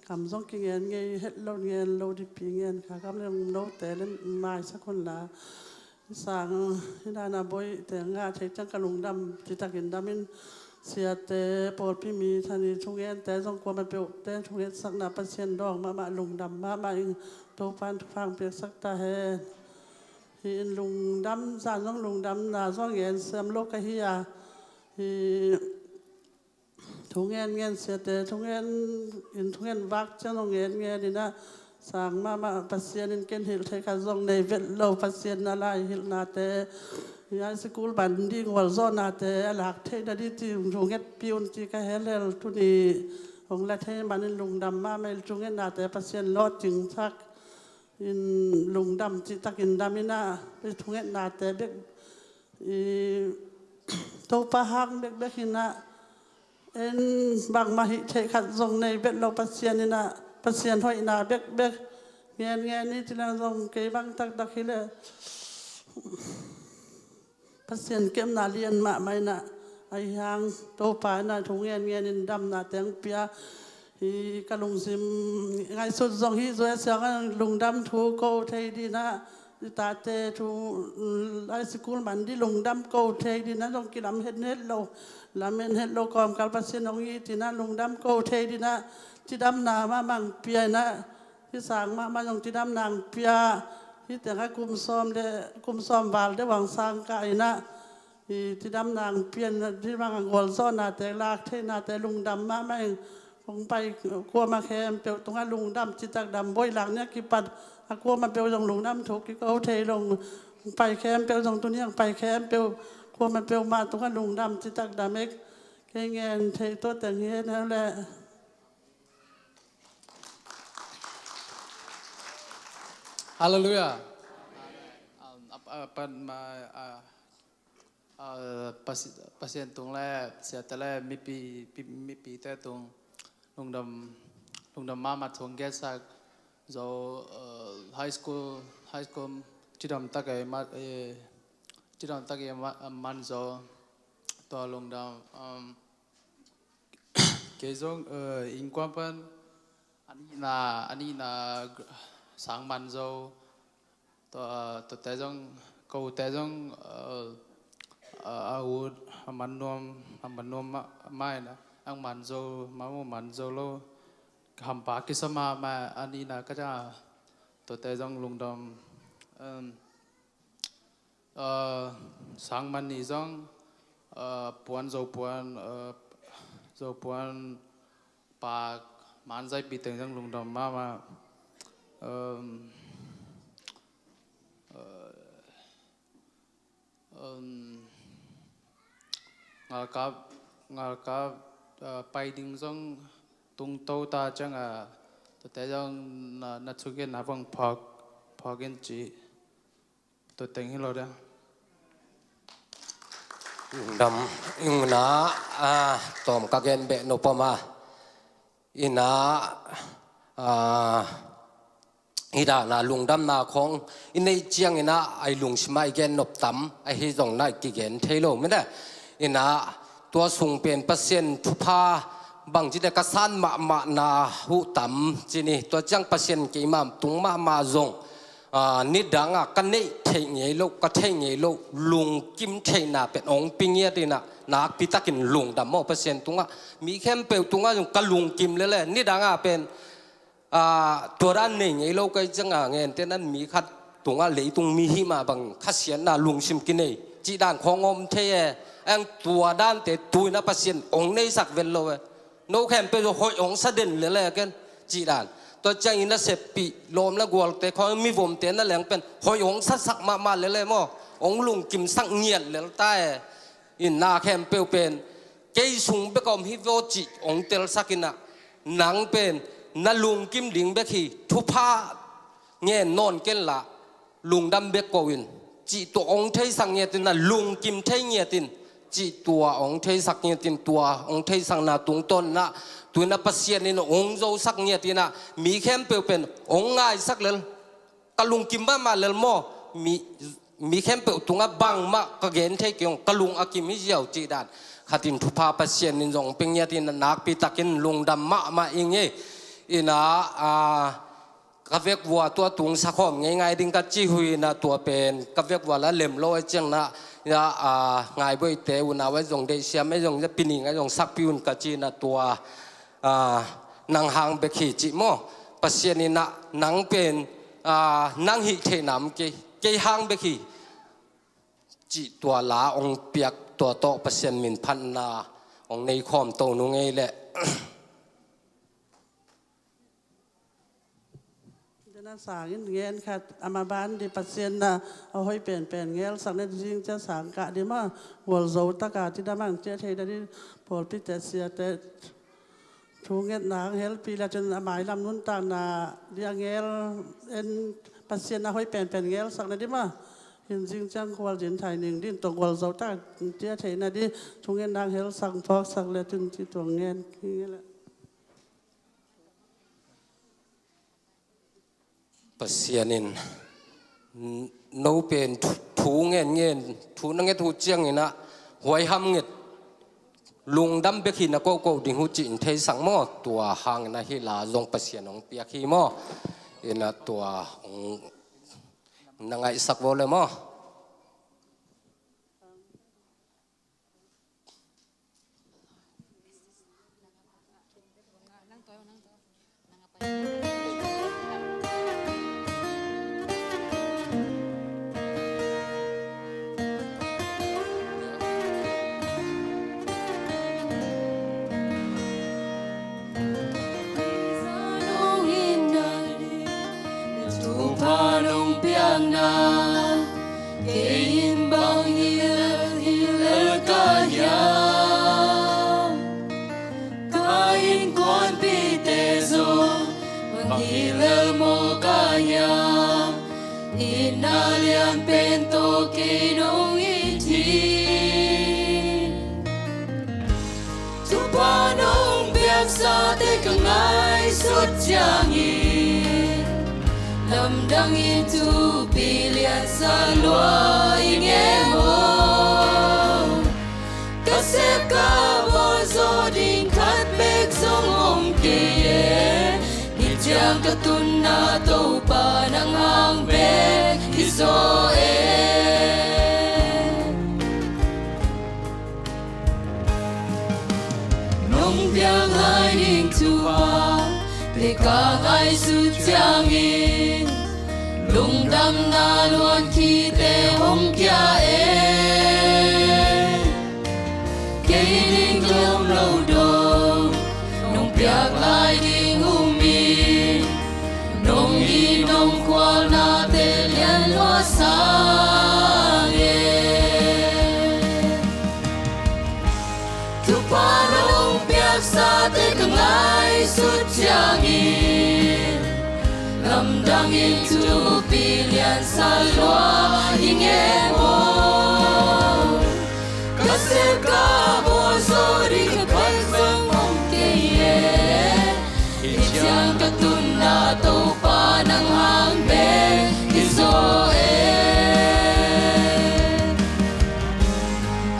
kam zong kingen ngei het lo, ngen lo dingpi ngen kha, kam le note le maisak hun la. Sang hi dan a boite ngah thei ciang ka lungdam, citakin dam in Siate, pawlpi mi thani thungente zong kuamah peuhte thungetsakna Pasian dawng mahmah, lungdam mahmah ing. Topan thupha piaksak ta hen. Hi in lungdam zan zong lungdamna zong ngen siam lo ka hi a. Hi thungen ngen siate, thungen in thungen vak ciang zong ngen ngen in a, sang mahmah Pasian in ken hilh thei khat zong nei vet lo, Pasian na lai hilhnate, high school man ding gualzawhnate a lak theihna ding ci thungetpih un ci ka hel hel. Tuni hong la thei manin lungdam mahmah in thungennate Pasian lawhcingsak in lungdam cihtakin dam in a, thungennate bek i Topa hang bekbek in a, en bangmah hih theih khat zong nei vet lo Pasian in a, Pasian hoihna bekbek ngen ngen i ci leng zong kei bang taktak hi leh Pasian kemna lian mahmah in a, ahi hang Topa in a thu ngen ngen in damna teng pia. Hi ka lungsim ngaihsut zong hi zua siang a lungdam thu ko thei ding a, i tate thu, mm, high school man ding lungdam ko thei ding a, zong kilam het het lo, lam het het lo kawmkal Pasian hong it in a lungdam ko thei ding a, cidamna mahmah pia in a, hi sang mahmah zong cidamna pia, hi teng a kum sawm le kum sawm val deuh hong sang kah in a, hi cidamna pia in a, hi bang a gualzawhnate lak theihnate lungdam mahmah ing. Hong pai kuamah khempeuh tungah lungdam citak dam, boih lak ni a kipat a kuamah peuh zong lungdam thu kiko thei lo, hong pai khempeuh zong tuni hong pai khempeuh kuamah peuh mah tungah lungdam citak dam ek. Kei ngen thei tua teng hi hen le. Halleluiah. Um, ap-, apan ma, ah, ah, Pasi-, Pasian tung le siate le mipi, pi-, mipite tung lungdam, lungdam mahmah thu hong gensak zo, ah, high school, high school cidam tak e ma, eh, cidam tak e ma, man zo tua lungdam, um, Kei zong, eh, innkuan pan a nihna, a nihna gr-, sang man zo. Tua, tuate zong, kote zong, eh, a, a ut a man nuam, a man nuam mah, mah in a, ang man zo, mah mu man zo lo. Ka hampa kisa mahmah a nihna ka ciang a, tuate zong lungdam. Em, Aa, sang man ni zong, aa, puan, Zopuan, aa, Zopuan pak man zaipi teng zong lungdam mahmah. Em, aa, em, ngalkap, ngalkap, aa, pai ding zong tungto ta ciang a, tuate zong na, na thugen na vong phawk, phawk in ci. Tua teng hi lo dia. Dam, ina, ah, tawm ka gen beh nopama. Ina, ah, i dahna lungdamna khong i neih ciang ina ai lungsima i gen nop tam, ahi zong na i kigen thei lo mene. Ina, tua sung pen Pasian thupha bang ci de ka san mahmahna huh tam ci ni. Tua ciang Pasian keima tung mahmah zong, ah, nidanga ka neih theih ngei lo, ka theih ngei lo, lungkim theihna pen ong pi ngiat ina, nakpi takin lungdam maw Pasian tungah. Mi khempeuh tungah zong ka lungkim lele, nidanga pen, ah, tua dan nei ngei lo ka hih cianga ngente nan mi khat tungah leitung mi hih mah bang khasiatna lungsim kinei cih dan khong om thei e. Ang tua dante tuina Pasian ong neisak vel lo e. No khempeuh hoih ong sa den lele ken cih dan. Tua ciangin a seppih lawm le gualte khong mivomte na leng pen hoih ong sasak mahmah lele maw. Ong lungkimsak ngiat lel ta e. Ina khempeuh pen kei sung bek a om hi vaw cih ong telsak ina, nang pen na lungkim ding bek hi, thupha ngen nawn ken la, lungdam bek ko in, cih tua ong theisak ngiat ina, lungkim thei ngiat in, cih tua ong theisak ngiat in, tua ong theisakna tungtawn ina, tu ina Pasian in ong zosak ngiat ina, mi khempeuh pen ong ngaisak lel. Ka lungkim mahmah lel maw, mi, mi khempeuh tungah bangmah ka gen thei kei ong, ka lung a kim hi ziau cih dan. Khatin thupha Pasian in zong pia ngiat in nakpi takin lungdam mahmah ing e. Ina, ah, ka vekvua tua tung sakhawm ngeingai ding ka ci uh hi na, tua pen ka vekvua la lem lo a ciang na, ya, a, Ngaibuaite unau a zong deihsiam a zong, ya, pining a zong sakpi un ka ci na, tua, a, nang hang bek hi ci maw. Pasian in na nang pen, a, nang hih theihna om kei, kei hang bek hi cih tua la hong piak, tua tawh Pasian min phatna hong nei khawm to nung ei leh. Dena sangin ngen khat ama ban di Pasian na a hoi penpen ngelsak na di zing cia sang kah di ma, gualzo taka ci damang cia thei da di pawlpi te sia te. Thu ngetna hang helpi la cun a mailam nuntakna dia ngel en Pasian a hoi penpen ngelsakna dima hin zing ciang khual zin thai ning din tong khual zo ta tia theihna di thu ngetna hang helsak phawksak le cun ci tuang ngen hi ngela. Pasian in, n-, no pen thu, thu ngen ngen, thu na nget uh ciangin ah, huaiham nget, lungdam bek hi na kohkoh ding uh cih in theisak maw, tua hangin ah hih la zong Pasian hong piak hi maw, in ah tua hong na ngaihsak vo le maw. Thupha nong piakna kei in bang hi lel, hi lel ka hiam? Ka innkuanpihte zong bang hi lel maw ka hiam? Itna lian pen tawh kei nong it hi. Thupha nong piaksate ka ngaihsut ciangin lamdangin thupi liansa lua ing e maw? Ka sep ka bawl zaw ding khat bek zong om kei e. Hih ciang ka tunna Topa nang hang bek hi zaw e. Nong piak lai ding thupha te ka ngaihsut ciangin lungdamna luan khite hong kia e. Kei ding tlawm lo dong nong piak lai ding um in nong it nong khualnate lian lua sang e. Thupha nong piaksate ka ngaihsut ciangin lamdangin thupi liansa lua ing e maw? Ka sep ka bawl zaw ding khat zong om kei e. Hih ciang ka tunna Topa nang hang bek hi zaw e.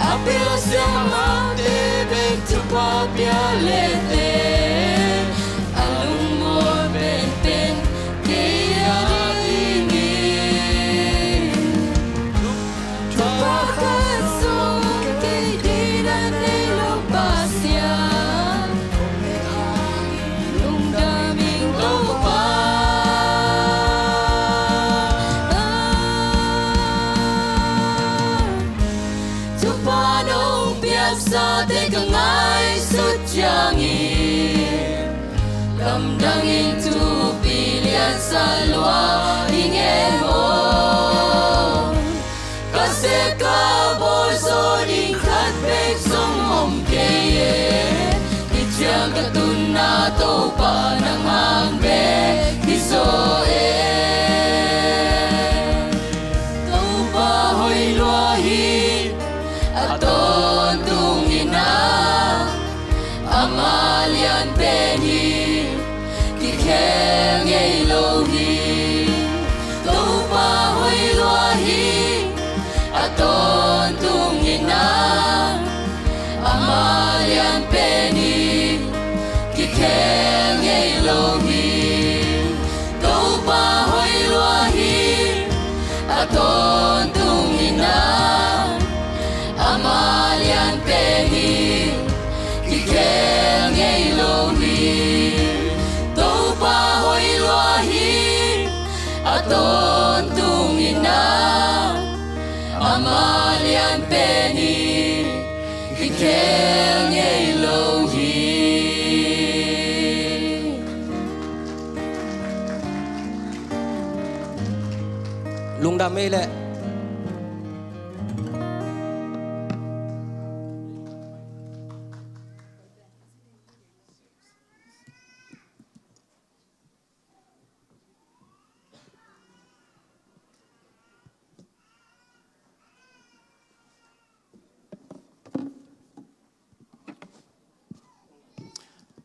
A pil a siangthote bek thupha pia lete a lungmuang penpen kei a dingin thupha khat zong kei ding a nei lo Pasian, lungdam ing Topa. Thupha nong piaksate ka ngaihsut ciangin lamdangin thupi liansa lua ing e maw? Ka sep ka bawl zaw ding khat bek zong om kei e. Hih ciang ka tunna Topa nang hang bek hi zaw e. Topa hoih lua hi, a tawntung in ah ama lian pen hi, kikhel ngei lo hi. Topa hoih lua hi, a tawntung in ah ama lian pen hi, kikhel ngei lo Tawntung in ah ama lian pen hi, kikhel ngei lo hi. Lungdam ei leh.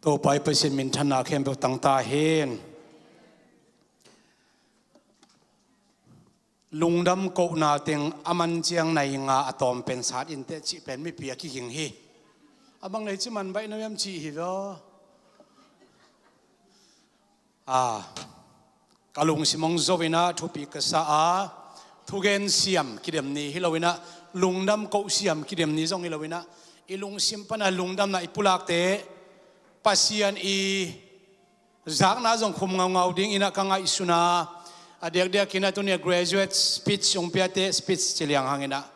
Topa i Pasian minthanna khempeuh tang ta hen. Lungdam kohna teng a man ciang nai nga a tawm pen sat in teh cih pen mipi a kiging hi. A bang nei ci man baih na hiam cih hi lo. A, ka lungsim hong zo in ah thupi ka sa a, thugen siam kidem ni hi lo in ah, lungdam koh siam kidem ni zong hi lo in ah, i lungsim pan a lungdamna i pulakte Pasian i zakna zong khum ngaungau ding in ah ka ngaihsun a, a diakdiak in ah tuni a graduate speech hong piate speech ci liang hang in ah,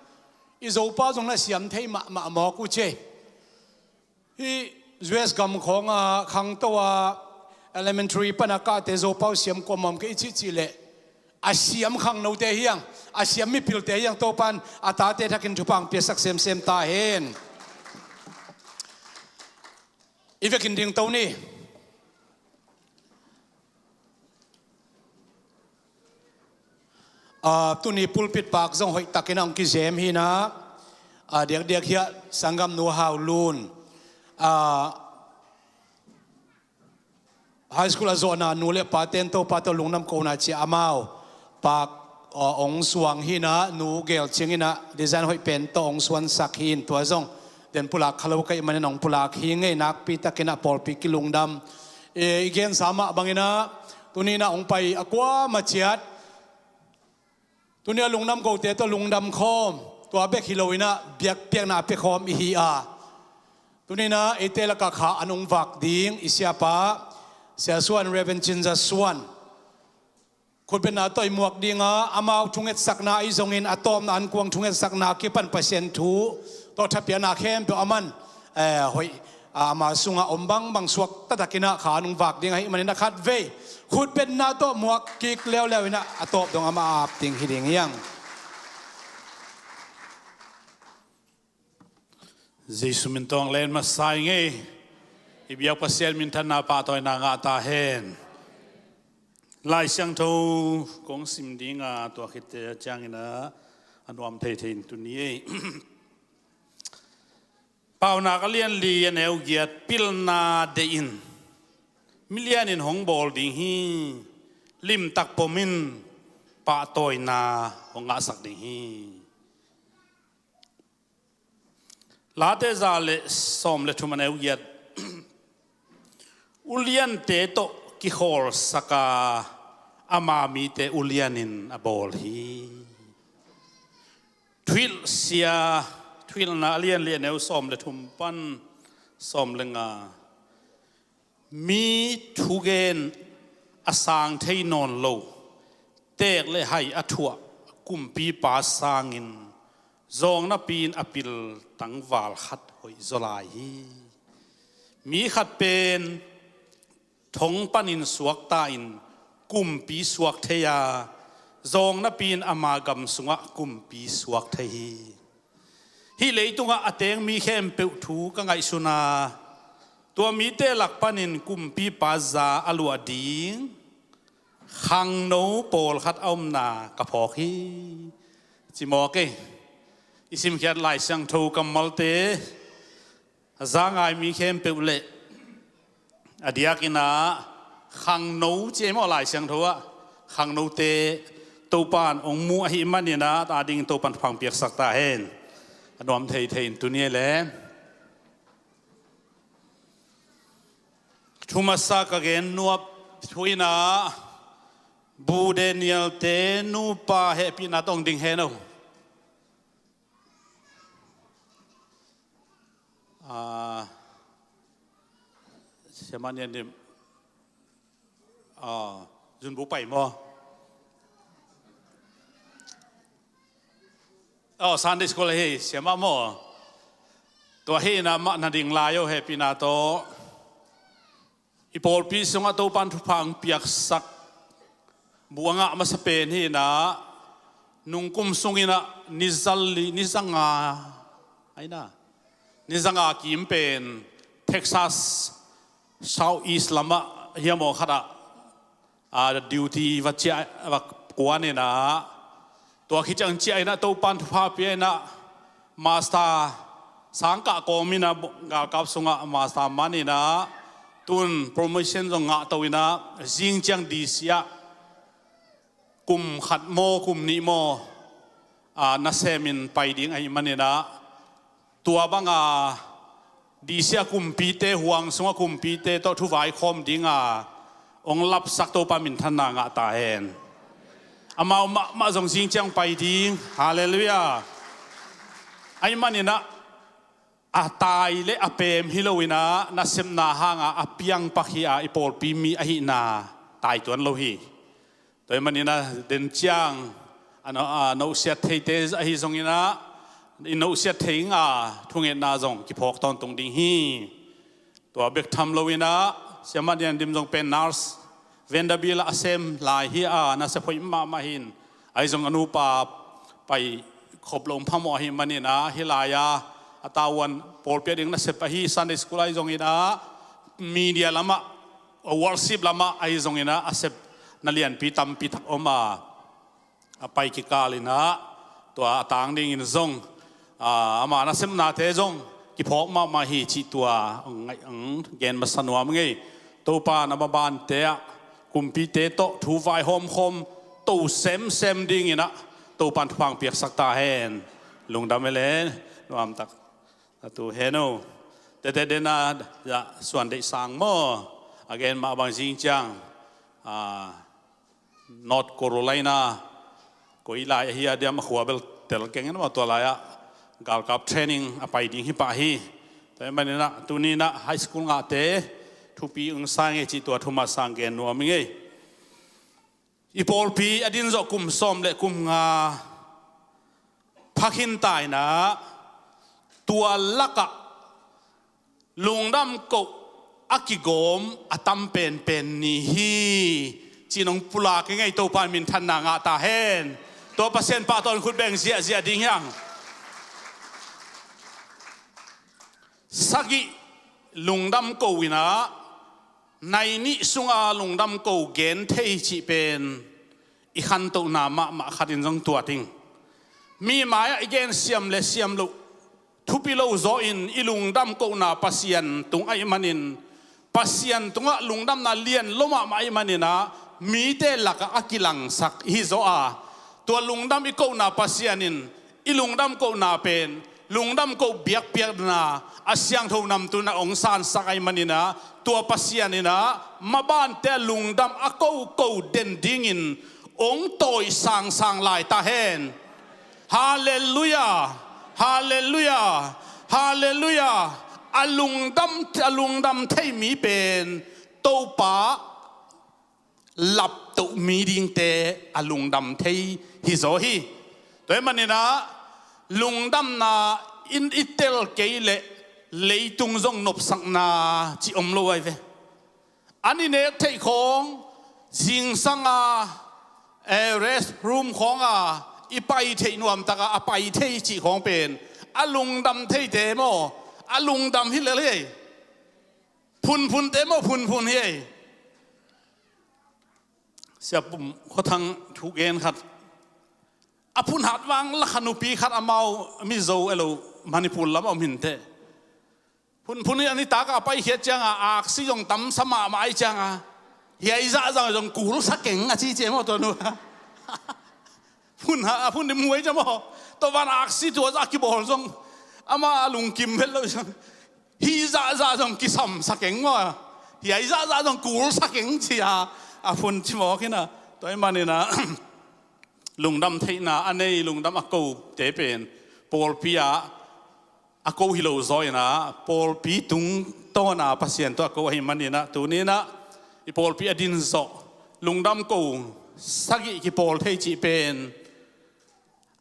i Zopau zong na siam thei mahmah mawk uh ce. Hih U S gam khawng a khangto a elementary pan a kahte Zopau siam kua mawk kei i cihcih leh a siam khangnote hi hang, a siam mipilte hi hang, Topan a tate thakin thupha hong piasak semsem ta hen. I vekin dingto ni. A, tuni pulpit pak zong hoih takin a hong kizem hi in ah, a diakdiak hiah sanggamnu Hau Lun, a, high school a zawhna nu le pa ten Topa tawh lungdam kohna ci a amau pak, a, hong suang hi in ah, nu Gel Cing in ah design hoih pen tawh hong suansak hi in, tua zong den pulak kha lo ka hih manin hong pulak hi ing ei, nakpi takin a pawlpi kilungdam. E, i gensa mah bangin ah tuni in ah hong pai a kuamah ciat tuni a lungdam kote tawh lungdam khawm, tua bek hi lo in ah biakpiakna a pia khawm i hi a, tuni in ah eite lakah kha an hong vak ding i siapa Sia Suan, Reverend Cin Za Suan, khutbetna tawh i muak ding a, amau thungetsakna ahi zongin a tawpna an kuang thungetsakna kipan Pasian thu tawh thapiakna khempeuh a man, eh, hoih, a, ama sungah om bangbang suak taktakin ah kha an hong vak ding ahih manin a khatvei khutbetna tawh muak kik leuleu in ah a tawp dong amah a ap ding hi ding hi hang. Jesu min tawng len masa ing ei. I biak Pasian minthanna pahtawina ngah ta hen. Lai Siangtho kong sim ding a, tua khit ciangin ah a nuam theithei in tuni ei. Paunak a lian li a neu giat, pilna deih in milian in hong bawl ding hi. Limtak pom in pahtawina hong ngahsak ding hi. Late za le sawm le thum a neu giat. Uliante tawh kikhawlsak a, ama mite ulian in a bawl hi. Thuhilhsia, Thuhilhna a lian li a neu sawm le thum pan sawm le nga. Mi thugen a sang thei nawn lo, teek le hai a thuah kumpipa sangin zawng napi-in a pil tangval khat hoih zaw lai hi. Mi khat pen thong panin suakta-in kumpi suak thei a, zawng napi-in ama gam sungah kumpi suak thei hi. Hih leitungah a teng mi khempeuh thu ka ngaihsun a, tua mite lak panin kumpipa za a luah ding khangno pawlkhat a omna ka phawk hi. Ci mawk ei. I simkhiat Lai Siangtho kammalte a za ngai mi khempeuh le a diakin ah khangno ci ei maw, Lai Siangtho ah khangnote Topan hong mu ahih manin ah, ta ding Topan pang piaksak ta hen. A nuam theithei in tuni le thu masa ka gen nuap thu in ah Bu Daniel-te nupa hehpihna tawh hong ding hen aw. Ah, siamah Nian Dim, ah, Zunbu pai maw? Aw, Sunday School hi siamah maw? Tua hi na mah na ding lai aw, hehpihna tawh. I pawlpi sungah Topan thupha ang piaksak bu a ngah masa pen hi na, nungkum sungin ah ni zali, ni zanga, ai na, ni zanga kim pen Texas South East lamah hiam aw khatah a duty va ciah, va kuan in ah, tua khit ciang ciah in ah Topan thupha pia in ah, master sangkah kawm in ah, galkap sungah master man in ah, tun promotion zong ngah to in ah, zing ciang D C ah kum khat maw, kum nih maw, a, nasem in pai ding ahih man in ah, tua banga D C a kumpite, huang sunga kumpite tawh thuvaikhawm dinga hong lapsak Topa minthanna ngah ta hen. Amau mahmah zong zing ciang pai ding. Halleluiah. Ahih man in ah, a tai le a peem hi lo in ah, nasepna hanga a piangpak hi a, i pawlpi mi ahihna taituan lo hi. Tua ahih man in ah, den ciang a no, a nosiat theite ahi zongin ah, i nosiat thei nga thungetna zong kiphawk tawntung ding hi. Tua bek tham lo in ah, siamah Dian Dim zong pen nurse, Vanderbilt ah a sem lai hi a, nasep hoih mahmah hi in, ahi zong a nupa pai khop lo phamawh ahih man in ah, hih lai-a a tavuan pawlpi a ding nasep ahi, Sunday School ahi zongin ah, media lamah, worship lamah ahi zongin ah, a sep na lianpi tampi tak om a, a pai kikal in ah, tua a tang dingin zong, a, ama nasepnate zong kiphawk mahmah hi cih tua hong ngai, hong gen masa nuam ing ei. Topa na mabante ah kumpite tawh thu vaihawm khawm to semsem dingin ah, Topan thupha ang piaksak ta hen. Lungdam e le, nuamtak. A tu hen o. Tete den a, ya, suan deih sang maw? A gen mah bang zing ciang, a, North Carolina, koi lai ahi a diam, a khua bel tel keng in maw, tua lai-ah galkap training a pai ding hi pah hi. Tua ahih man in ah, tuni in ah high school ngahte thupi ung sa ing ei cih tua thuman sang gen nuam ing ei. I pawlpi a din zawh kum sawm le kum nga pha khin ta in ah, tua lakah lungdam koh a kigawm a tam penpen ni hi, ci-in hong pulak ing ei. Topa in minthanna ngah ta hen. Tua Pasian pahtawi-in khut beng ziahziah ding hi hang. Sagih lungdam ko in ah, nai nih sunga lungdam ko gen thei cih pen i khantohna mahmah khatin zong tuat ing. Mi mai-ah i gen siam le siam loh, thupi lo zaw in i lungdam kohna Pasian tung ahih manin, Pasian tungah lungdamna lian lo mahmah ahih manin ah, mite lakah a kilangsak i hi zaw a, tua lungdam i kohna Pasian in i lungdam kohna pen lungdam koh biakpiakna a siangtho namtun ah hong sansak ahih manin ah, tua Pasian in ah mabante lungdam a koko den dingin hong tawi sangsang lai ta hen. Halleluiah. Halleluiah. Halleluiah. A lungdam, a lungdam thei mi pen Topa laptoh mi dingte a lungdam thei hi zaw hi. Tua ahih manin ah, lungdamna in i tel kei leh leitung zong nopsakna cih om lo ahi ve. An i nek theih khawng, zingsang a, eh, rest room khawng a i pai theih nuamtak a, a pai thei cih khawng pen a lungdam theite maw, a lungdam hi lel hi ei. Phunphunte maw, phunphun hi ei. Sia Pum Khua Thang thugen khat, a phun hat vang lakha nupi khat, amau Mizo elo, Manipur lam a om hi inteh. Phunphun hi a, nitak a paikhiat ciang a, aksi zong tamsa mahmah ahih ciang a, hiai zahzah zong kulsa keng a ci ci maw tua nu. Phun ha, a phun dim huai ciang maw. Tua ban aksi tua zah kibawl zong, ama a lungkim vet lo ciang, hih zahzah zong kisamsa keng maw. Hiai zahzah zong kulsa keng ci a, a phun ci mawk hi na. Tua ahih manin ah, lungdam theihna a nei, lungdam a kote pen pawlpi ah a ko hi lo zaw in ah, pawlpi tungtawn a Pasian tawh a ko ahih manin ah, tuni in ah i pawlpi a din zawh lungdam ko sagih kipawl thei cih pen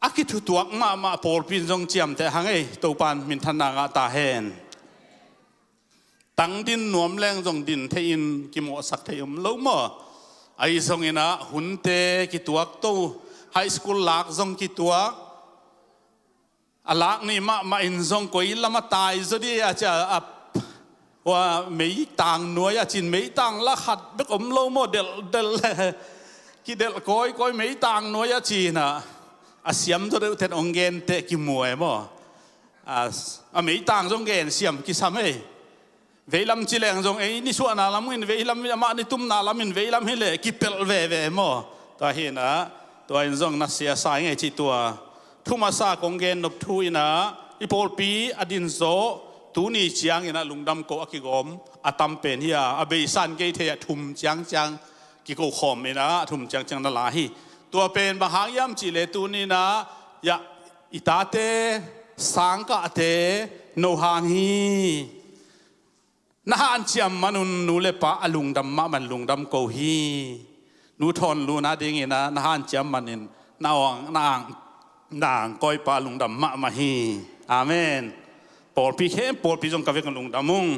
a kithutuak mahmah pawlpi in zong ciamteh hang ei, Topan minthanna ngah ta hen. Tang din nuam leng zong din thei in kimawhsak thei om lo maw? Ahi zongin ah hunte kituak to, high school lak zong kituak. A lak ni mahmah in zong koi lam a tai zaw di a ci a, a, a meitang nuai a cin, meitang la khat bek om lo maw, delh delh le kidelh kawikawi, meitang nuai a cin ah a siam zaw deuh ten ong gen teh kimuai maw? A, a meitang zong gen siam kisam ei. Veilam ci leng zong ei nisuahna lam in veilam, amah nitumna lam in veilam hi leh kipelh veve maw? Tua hi in ah, tua in zong nasia sa i ngei cih tua thu masa kong gen nop thu in ah, i pawlpi a din zaw tuni ciangin ah lungdam ko a kigawm a tam pen hi a, a beisa in kei thei ah thum ciangciang kiko khawm in ah, a thum ciangciang na la hi. Tua pen bang hang hiam cih leh tuni in ah, ya, i tate, sangkahte, no hang hi. Na hanciam man un nu le pa a lungdam mahmah in lungdam ko hi. Nu Thawn Lun a dingin ah na hanciam man in na ang, na ang, na angkawi pa lungdam mahmah hi. Amen. Pawlpi khempeuh, pawlpi zong ka vek in lungdam ung.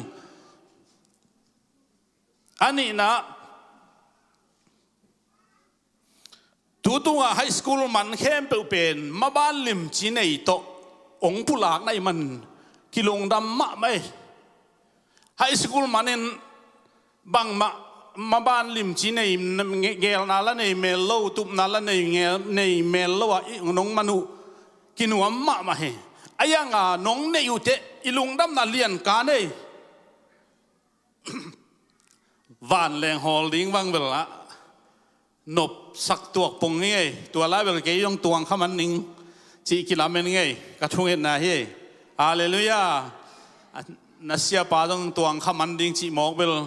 A nihna, tu tungah high school man khempeuh pen maban limci nei tawh ong pulak na hih man kilungdam mahmah ei. High school manin bangmah maban limci nei, gelna la nei mel lo, tupna la nei, ngel, nei mel lo ah i nong man uh kinuam mahmah hi. A ianga nong neih uh teh i lungdamna lian ka nei. Vanleng hawl ding bang bel ah nopsak tuak pong hi ei. Tua lai bel kei zong tuang kha man ning cih kilamen ngei ka thungetna hi ei. Halleluiah. Na siapa zong tuang kha man ding cih mawk bel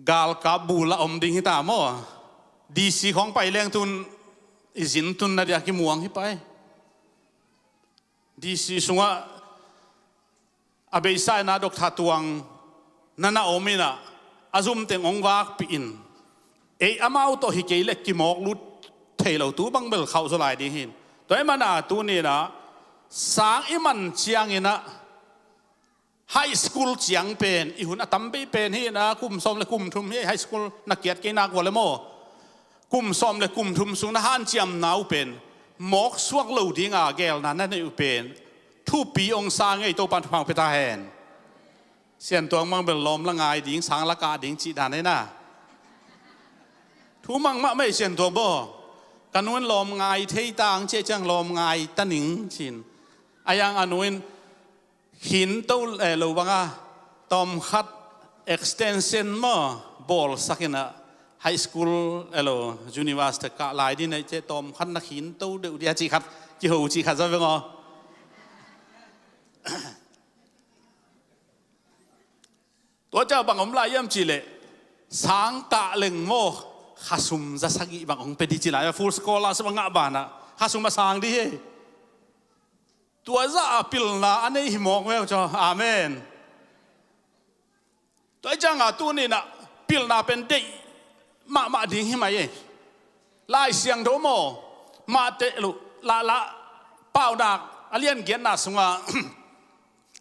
galkap bul a om ding hi ta maw? D C khawng pai leng tun i zin tun na dia kimuang hi pai. D C sungah a beisa in ah doctor tuang na na om in ah, a zum teng ong vakpih in, ei amau tawh hi kei leh kimawk lut thei lo, tu bang bel khauh zaw lai ding hi. Tua ahih man ah tuni in ah sang i man ciangin ah high school ciang pen i hun a tam bei pen hi in ah, kum sawm le kum thum hi, high school na kiat kei nak vua le maw? Kum sawm le kum thum sung na hanciamna uh pen mawk suak lo dinga gelna na neih uh pen thupi ong sa ngei, Topan thupha ong pia ta hen. Sian Tuang mang bel lawm la ngai ding, sang la kah ding cih dan ei na. Thu mang mahmah ei Sian Tuang baw. Ka nu in lawm ngai thei tang ciah ciang lawm ngai ta ning cin. A iang a nu in khinto, eh, lo banga tawmkhat extension maw bawlsak in ah, high school, eh, lo, university kah lai ding na hih ciah tawmkhat na khinto deuh dia cih khat, kiho cih khat zaw veng aw. Tua ciah bang om lai hiam cih leh sang kah leng maw, khasum za sagih bang hong pia ding cih lai, full scholarship a ngah banah khasum a sang ding hi. Tua zah a pilna a nei hi mawk veu caw. Amen. Tua ahih ciangah tuni in ah pilna pen deih mahmah ding hi mai ei. Lai Siangtho maw, Matthai lo, la, la, Paunak a lian giatna sungah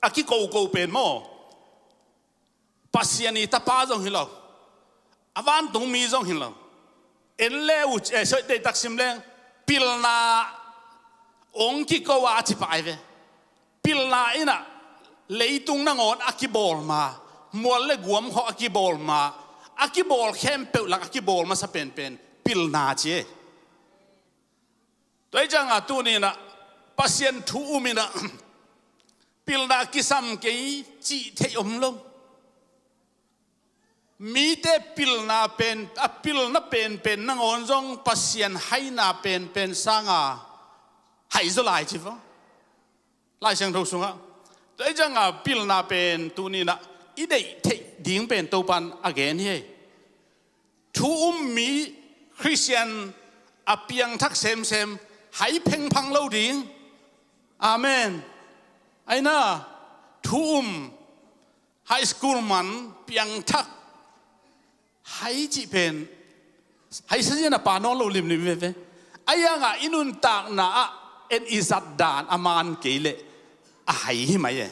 a kikoko pen maw, Pasian i tapa zong hi lo, a vantungmi zong hi lo. En le uh, eh, sorry, deihtak sim leng, pilna ong kiko a, a ci pai ve. Pilna in ah leitung nangawn a kibawl ma, mual le guam khawng a kibawl ma, a kibawl khempeuh lak a kibawl masa penpen pilna ci ei. Tua ahih ciangah tuni in ah Pasian thu um in ah pilna kisam kei cih theih om lo. Mite pilna pen, a pilna penpen nangawn zong Pasian haina penpen sanga hai zaw lai ci vua. Lai Siangtho sungah. Tua ahih ciangah pilna pen tuni in ah i deih theih ding pen Topan a gen hi ei. Thu um mi Khristian a piangthak semsem hai phengphang lo ding. Amen. Aina, thu um, high school man, piangthak, hai cih pen hai sa zia na pa nawn lo limlim veve. A iangah i nuntakna ah en i zat dan a man kei leh a hai hi mai e.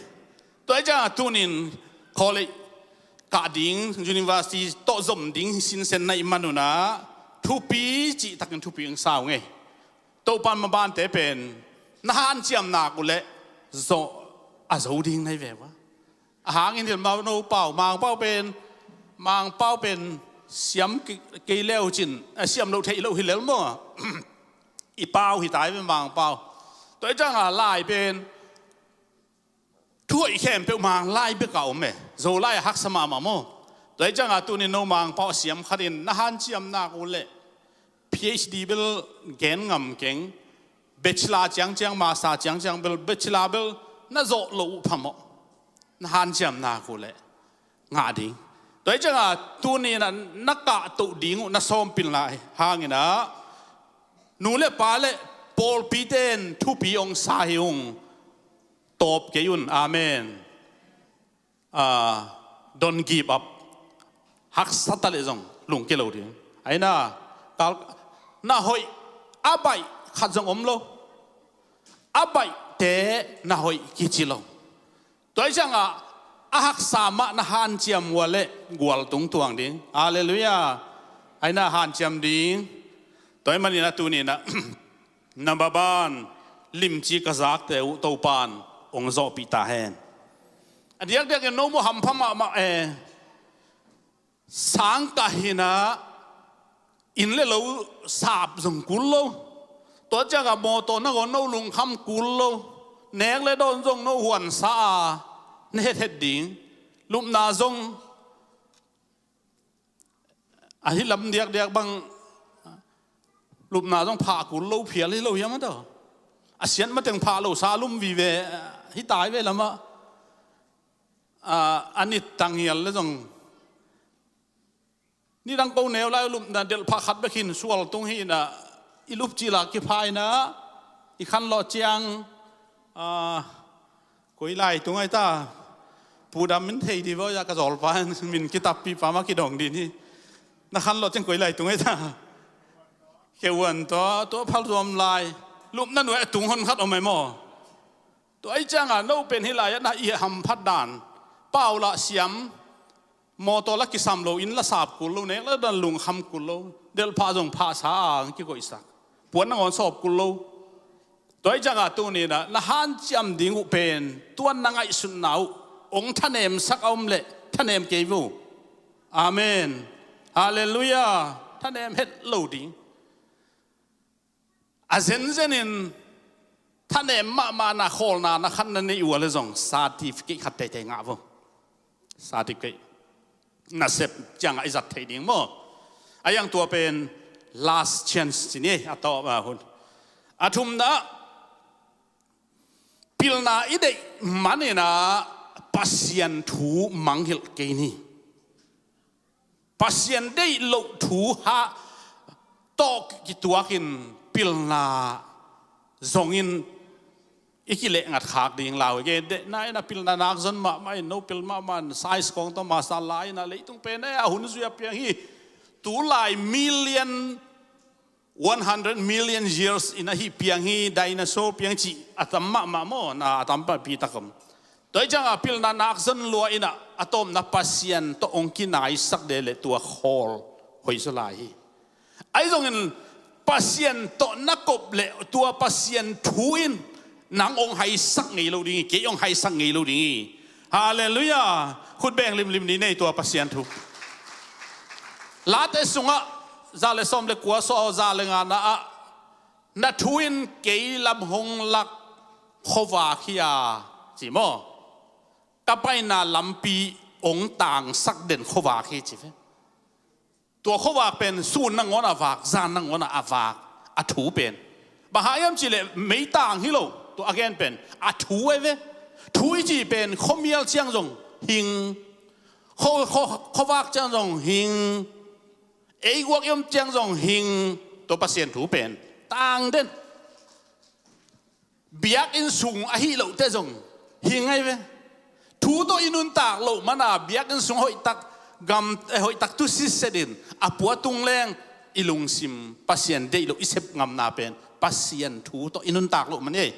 Tua i ciangah tunin college kah ding, university tawh zom ding sinsen na i manunah thupi cihtakin thupi ang sau ngei. Topan mabante pen na hanciam nak uh leh zawh a zo ding na hi ve ua. A hangin hilh mah no pau, Mangpau pen, Mangpau pen siam kei leu cin, a siam loh theih loh hi lel maw? I pau hi tai ve Mangpau. Tua i ciangah lai pen thu hoih khempeuh Mang lai bek a om e. Zo lai a haksa mahmah maw? Tua i ciangah tunin no Mangpau a siam khatin na hanciam nak uh leh PhD bel gen ngam keng. Bachelor ciangciang, master ciangciang bel, bachelor bel na zawh loh uh phamawh. Na hanciam nak uh leh ngah ding. Tua i ciangah tuninah na kahtoh ding uh na sawm pilna hanginah nu le pa le pawlpite in thupi ong sa hi ung. Tawp kei un. Amen. Don't give up. Haksa ta leh zong lungke lo ding. Aina kal na hoih a baih khat zong om lo. A baihte na hoih kici lo. Tua i ciangah a haksa mah na hanciam ua leh gualtung tuang ding. Halleluiah. Aina hanciam ding. Tua i maninah tuninah na baban limci ka zakte uh Topan ong zawhpih ta hen. A diakdiakin no mu hampha mahmah e. Sangkah hinah inn le lo sap zong kul lo. Tua ciangah mawtaw nangawn no lungkham kul lo. Nek le dawn zong no huansa a na hethet ding. Lupna zong ahi lam diakdiak bang lupna zong phah kul lo phial hi lo hiam a daw? A siat mateng phah lo sa lum vive hi tai ve lamah a nit tanghial le zong nidang ko neu lai lupna delh phah khat bek hin sual tung hinah i lupcil a kipha inah i khanlawh ciang koi lai tung ai ta. Pudam min thei di vaw ya ka zawlpa min kitappih pa mah kidong din hi. Na khanlawh ciang koi lai tung ai ta. Keuan tua tua phalzuam lai lupna nuai a tung hon khat om ai maw? Tua i ciangah no pen hi lai-ah na i hamphat dan pau lah siam. Mawtaw la kisam lo, inn la sap kul lo, nek la dan lungkham kul lo, delhphah zong phahsa ang kikoihsak, puan nangawn sawp kul lo. Tua i ciangah tuninah na hanciam ding uh pen tuan na ngaihsutna uh ong thanemsak a om leh thanem kei vo. Amen. Halleluiah. Thanem het lo ding. A zenzenin thanem mahmahna khawlna na khan na neih uh a le zong certificate khat teitei ngah vo. Certificate nasep ciangah i zat theih ding maw? A iang tua pen last chance ci ni a tawp a hun. A thumna pilna i deih maninah Pasian thu mangngilh kei ni. Pasian deih loh thu hah tawh kituakin pilna zongin i kilehngat khak ding lau i gen dehna inah pilna nakzon mahmah in no pil mahmah in size kong tawh masa la inah leitung pen a hun zui a piang hi. Tulai million one hundred million years in ahi piang hi, dinosaur piang cih a tam mahmah maw, na a tam pahpi tak om. Tua i ciangah pilna nakzon lua inah a tawpna Pasian tawh ong kinaisak de leh tua khawl hoih zaw lai hi. Ahi zongin Pasian tawh na kop leh tua Pasian thu in nang ong haisak ngei lo ding hi, kei ong haisak ngei lo ding hi. Halleluiah. Khut beng limlim ni nei tua Pasian thu. Late sungah za le sawm le kua sua za le ngana ah na thu in kei lam hong lak khuavak hi a ci maw? Ka paina lampi ong tangsak den khuavak hi ci ve. Tua khuavak pen sun nangawn a vak, zan nangawn a vak a thu pen. Bang hang hiam cihleh meitang hi lo, tua a gen pen a thu e ve. Thu i cih pen khuamial ciang zong hing, khuavak ciang zong hing, eiguak i om ciang zong hing. Tua Pasian thu pen tang den. Biakinn sung ahi loh teh zong hing ahi ve. Thu tawh i nuntak loh mana biakinn sung hoihtak gam, eh, hoihtak tu sisetin a pua tung leng i lungsim Pasian deih loh i sep ngamna pen Pasian thu tawh i nuntak loh man ei.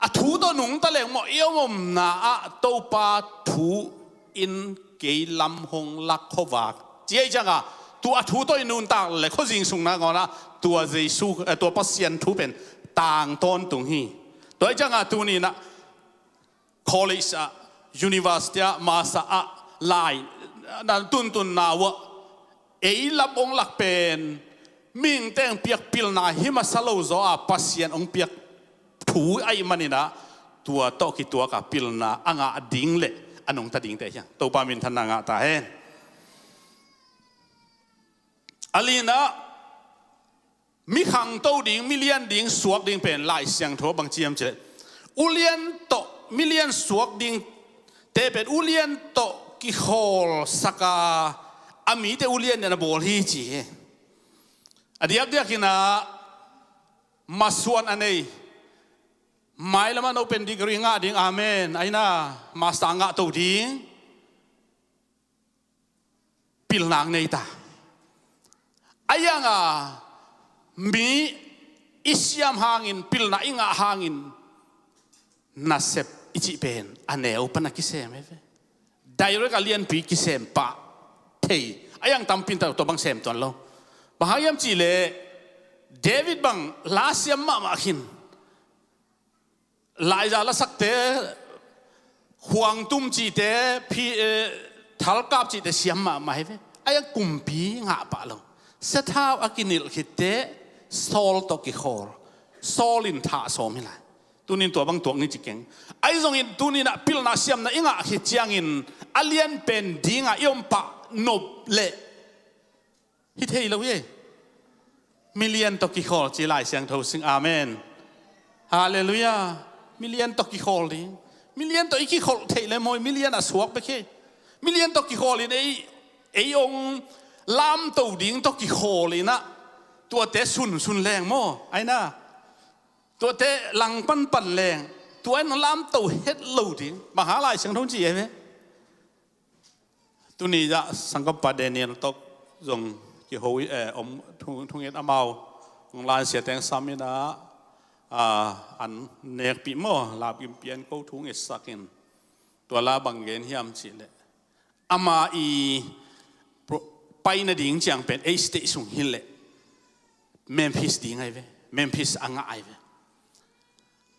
A thu tawh nungta leng maw, i om omna ah Topa thu in kei lam hong lak khuavak ci ei cianga, tua thu tawh i nuntak le khuazing sung nangawnah tua Jesu, eh, tua Pasian thu pen tang tawntung hi. Tua ei cianga tuninah college ah, university ah, master ah, lai na tuntunna uah ei lam hong lak pen mihingte hong piak pilna hi masa lo zaw a Pasian hong piak thu ahih maninah tua tawh kituaka pilna a ngah ding le a nungta dingte hiang Topa minthanna ngah ta hen. A linah mi khangto ding, mi lian ding, suak ding pen Lai Siangtho bang ciam cileh, ulian tawh mi lian suak ding te pen ulian tawh kikhawlsaka a mite ulian in a bawl hi ci hi. A diakdiakinah masuan a nei, mailamah no pen degree ngah ding, amen, aina master ngah to ding pilna nei ta. A ianga mi i siam hangin, pilna i ngah hangin nasep i cih pen a neu pan a kisem hi ve. Direct a lianpi kisem pah thei a iang tampi in tua bang sem tuan lo. Bang hang hiam cihleh David bang la siam mahmah khin. Laiza lasakte khuangtum cihte, phi, eh, thalkap cihte siam mahmah hi ve. A iang kumpi ngah pah lo. Sathau a kinilh khitte Saul tawh kikhawl. Saul in thah sawm hi lai. Tunin tua bang tuak ni ci keng. Ahi zongin tuninah pilna siamna i ngah khit ciangin a lianpen dinga i om pah nop leh hi thei lo hi. Milian tawh kikhawl ci Lai Siangtho sing, amen. Halleluiah. Milian tawh kikhawl ding. Milian tawh i kikholh theih le maw, milian a suak bek hi. Milian tawh kikhawl in ei, ei ong lamto ding tawh kikhawl inah tuate sunsun leng maw, aina tuate langpanpan leng tua in lamto het lo ding. Bang hang Lai Siangtho ci ei ve. Tuni ah sanggampa Daniel tawh zong kiho, eh, om thung, thunget amau hong lansia teng sam inah, ah, an nekpih maw, lapgimpi an ko thung etsakin tua la bang gen hiam cihleh ama i pro-, pai nading ciang pen ei state sung hileh Memphis ding ahi ve, Memphis a ngah ahi ve.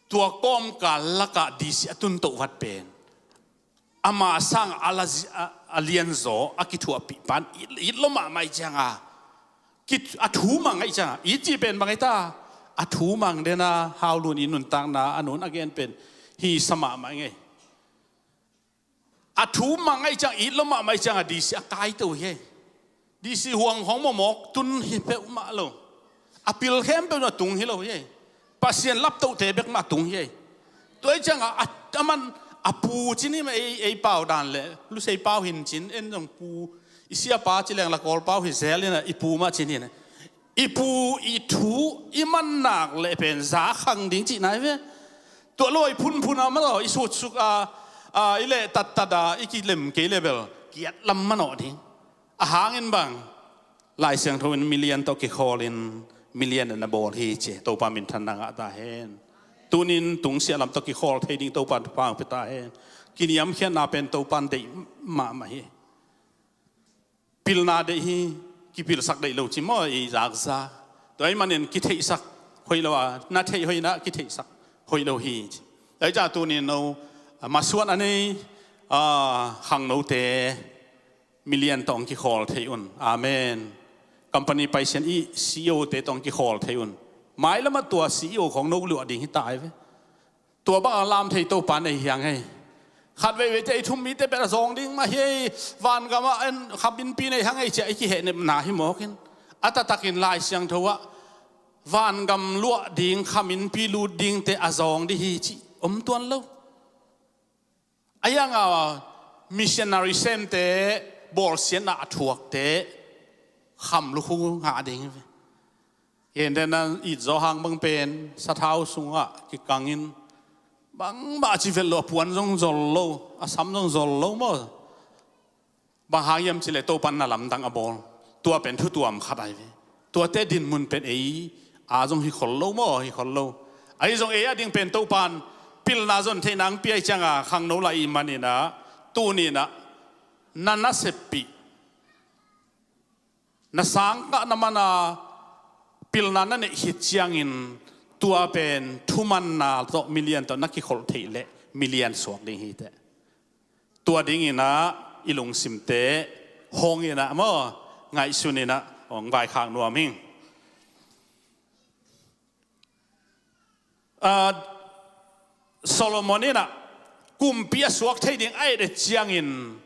Tua kawmkal lakah D C a tuntoh vat pen ama sang a la zi-, a, a lianzaw a kithuahpih pan it, it lo mahmah ih cianga, ki, a thu mang aih cianga, it cih pen bang aih ta, a thu mang dena haulun i nuntakna a nun a gen pen hi sa mahmah ngei. A thu mang aih ciang, it lo mahmah ih cianga D C a kaito hi ei. D C huang hong mawmawk tun hi peuhmah lo. A pil khempeuh na tung hi lo hi ei. Pasian laptohte bek mah tung hi ei. Tua ih cianga a, a man a pu cin hi mah ei, ei pau dan le lusei pau hin cin en zong pu i siapa ci leng la kawl pau hi zel inah i pu mah cin hi inah. I pu i thu i man nak leh pen za khang ding cihna hi ve. Tua lua i phunphun a manaw i sutsuk a, a, i leh tattat a i kilem kei leh bel kiat lam manaw ding. A hangin bang Lai Siangtho in milian tawh kikhawlin milian in a bawl hi ci. Topa minthanna ngah ta hen. Tunin tungsiah lam tawh kikhawl thei ding Topa in thupha hong pia ta hen. Kiniamkhiatna pen Topa in deih mahmah hi. Pilna deih hi, kipilsak deih lo ci maw i zakza. Tua ih manin kitheihsak hoih lo a, na theih hoihna kitheihsak hoih lo hi ci. Tua ih ciah tunin no, a, masuan a nei, a, khangnote milian tawh hong kikhawl thei un. Amen. Company paisian i C E O te tawh hong kikhawl thei un. Mailamah tua C E O khong no luah ding hi ta ahi ve. Tua bang a lam thei Topa nei hiang ei. Khat veivei te i thum mite pen a zawng ding mah hi ei. Vangamah en khaminpi nei hang ei ciah i kihehnepna hi mawkin. A taktakin Lai Siangtho ah vangam luah ding, khaminpi lut dingte a zawng ding hi cih om tuan lo. A ianga missionary semte bawlsiatna a thuakte kham lukhu ngah ding hi ve. Gentehna it zaw hang bang pen sathau sungah kikangin bangmah a ci vet lo, a puan zong zol lo, a sam zong zol lo maw. Bang hang hiam cileh Topa in na lamdang a bawl. Tua pen thutuam khat ahi ve. Tuate dinmun pen ei a zong hi khol lo maw, hi khol lo. Ahi zong ei a ding pen Topan pilna zon theih nang piai cianga khangno lah i maninah tuninah na naseppih na sangkah na mana pilna na neih khit ciangin tua pen thumanna tawh milian tawh na kikholh theih leh milian suak ding hiteh. Tua dinginah i lungsimte hawng inah maw ngaihsun inah hong vaikhak nuam hing. Solomon inah kumpi a suak thei ding a et et ciangin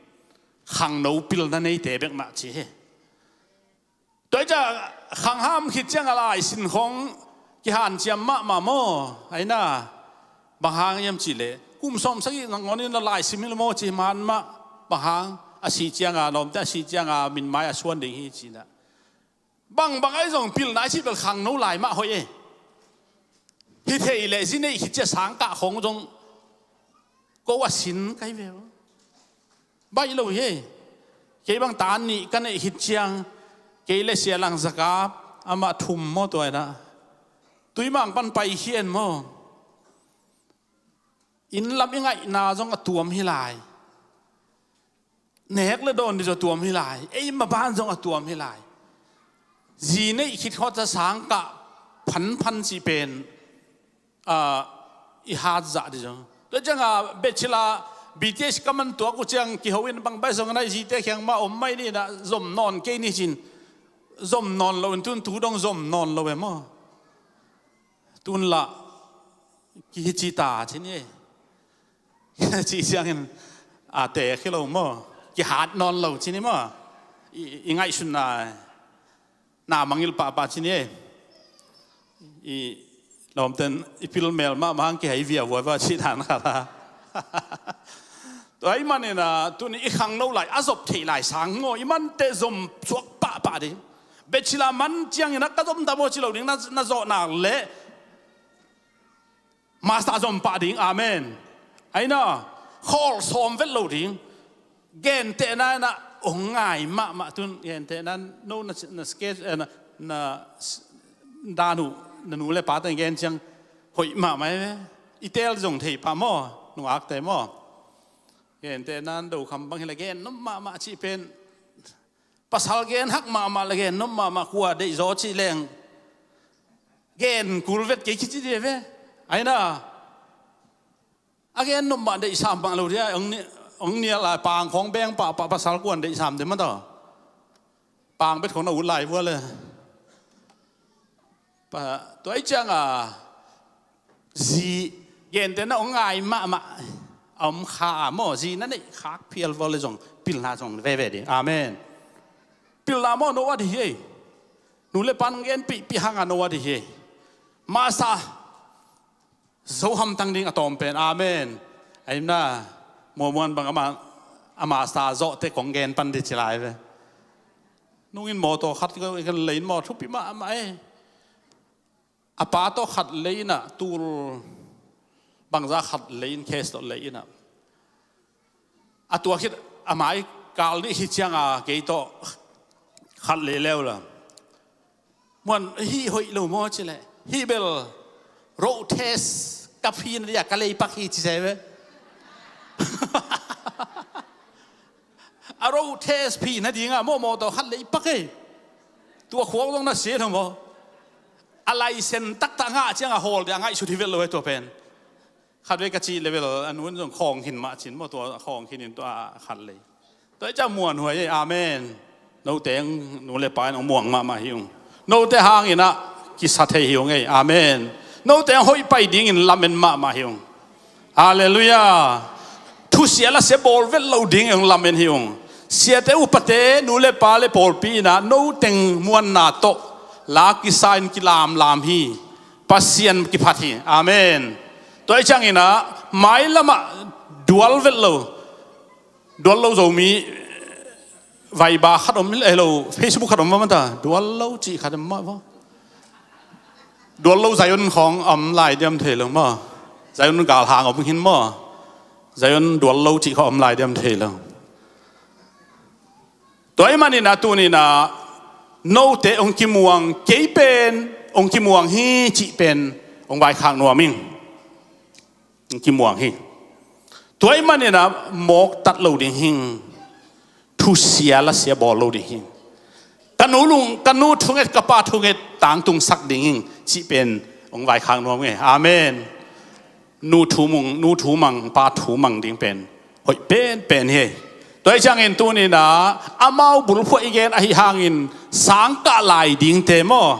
khangno pilna neite bek mah ci hi. Tua i ca khangham khit cianga laisin khong kihanciam mahmah maw? Aina bang hang hiam cihleh kum sawm sagih nangawn in na laisim hi lo maw ci man mah. Bang hang a sih cianga lawmte a sih cianga minmai a suan ding hi cinah. Bangbang ahi zong pilna i cih bel khangno lai mah hoih e. Hi thei leh zi neih khit cia sangkah khong zong ko a sin kai ve. Baih lo hi. Kei bang tan nih ka neih khit ciang kei le sia lang zakap amah thum maw tua inah tuimang pan pai khian maw? Inn lam i ngaihna zong a tuam hi lai. Nek le dawn dih zong a tuam hi lai. Ei maban zong a tuam hi lai. Zi neih khit khawh ca sangkah phanphan cih pen i hat zah dih zong. Tua cianga bachelor B T H ka man tuak uh ciang kiho in bang baih zong a naih zite khiang mah om mai ninah zom nawn kei ni cin. Zom nawn lo in tun tu dong zom nawn lo e maw? Tun lah kihici ta ci ni. Ci ciangin a te khi lo maw? Kihat nawn lo ci ni maw? I ngaihsunna na mangil pahpah ci ni. I lawmten i pil mel mahmah hang kihei via vuaiva ci dan kha la. Tua i maninah tuni i khangno lai a zop theih lai sang ngaw i mante zom suak pahpah ding. Bachelor man cianginah ka zom ta maw ci lo ding na zawhnak leh master zom pah ding. Amen. Aina khawl sawm vet lo ding. Gentehna inah hong ngai mahmah tun gentehna no na, na sketch na dan uh na nu le pa teng gen ciang hoih mahmah e. I tel zong thei pah maw? Nungakte maw? Gentehna do kham bang hi le gen nom mahmah cih pen pasal gen hak mahmah le gen nom mahmah kua deih zaw cih leng gen kul vet kei kici dia ve. Aina a gen nom mah deih sam mah lo dia. Ong nial a pang khong beng pahpah pasal kuan deih sam dia mah tawh pang bet khong na ut lai vua le. Tua i cianga zi gentehna hong ngai mahmah a om kha a maw? Zi na neih khak phial vua le zong pilna zong veve ding. Amen. Pilna maw no a dih hi ei. Nu le pan hong genpihpih hanga no a dih hi ei. Masa zo hamtang ding a tawm pen. Amen. Aimna muamuan bang a masa zawhte kong gen pan dih ci lai ve. Nungin mawtaw khat kan lein maw thupi mahmah e. A pa tawh khat lei inah tul bangza khat lei in case tawh lei inah a tua khit a mai kal nih hi cianga kei tawh khat lei leu la. Muan hih hoih lo maw cileh hih bel road test ka phin dia ka lei pak hi ci se ve. A road test phi nadinga mawhmawh tawh khat lei pak ei. Tua khuak zong na sia lo maw? A laisen taktak ngah cianga hawl dia ngaihsut hi vet lo ei tua pen. Khat vei ka cih level a nun zong khawng hin mah cin maw tua khawng hin in tua khat lei. Tua i ca muan huai ei. Amen. Note ang nu le pa in ang muang mahmah hi ung. Note hanginah kisa thei hi ung ei. Amen. Note ang hoih pai dingin lamen mahmah hi ung. Halleluiah. Thusia lasia bawl vet lo ding eng lamen hi ung. Siate upate nu le pa le pawlpi inah noteng muanna tawh la kisa in kilamlam hi. Pasian kiphat hi. Amen. Tua i cianginah mailamah dual vet lo dual lo Zomi Viber khat om hilo Facebook khat om va mata dual lo cih khat om mah va. Dual lo Zion khawng om lai diam thei lo maw? Zion galhang om hin maw? Zion dual lo cih khawng om lai diam thei lo. Tua i maninah tuninah Note hong kimuang, kei pen hong kimuang hi cih pen hong vaikhak nuam ing. Hong kimuang hi. Tua ahih manin ah mawk tat lo ding hing. Thusia lasia bawl lo ding hing. Ka nu lung, ka nu thunget, ka pa thunget tangtungsak ding hing cih pen hong vaikhak nuam ing. Amen. Nu thu mang, nu thu mang, pa thu mang ding pen hoih penpen hi. Tua ahih ciangin tuni-in ah amau bulphuh i gen ahih hangin sangkah lai dingte maw,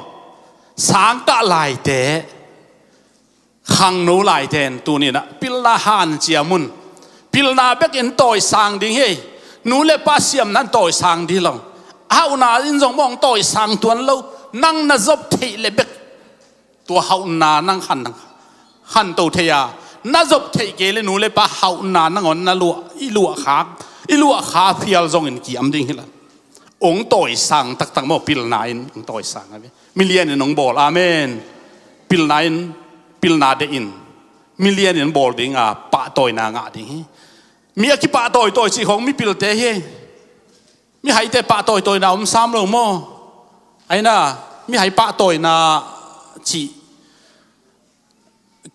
sangkah laite, khangno laite in tuni-in ah pilna hanciam un. Pilna bekin tawisang ding hi. Nu le pa siamna in tawisang ding lo. Hauhna in zong mawng tawisang tuan lo. Nang na zop theih le bek tua hauhna nang khan, nang khanto thei a, na zop theih kei le nu le pa hauhna nangawn na luah, i luah kha, i luah kha phial zongin kiam ding hi la. Hong tawisang taktak maw, pilna in hong tawisang a ve. Milian in hong bawl, amen. Pilna in, pilna deih in milian in bawl ding a, pahtawina ngah ding hi. Mi a kipahtawitawi cih khawng mipilte hi. Mihaite pahtawitawina om sam lo maw? Aina, mihai pahtawina cih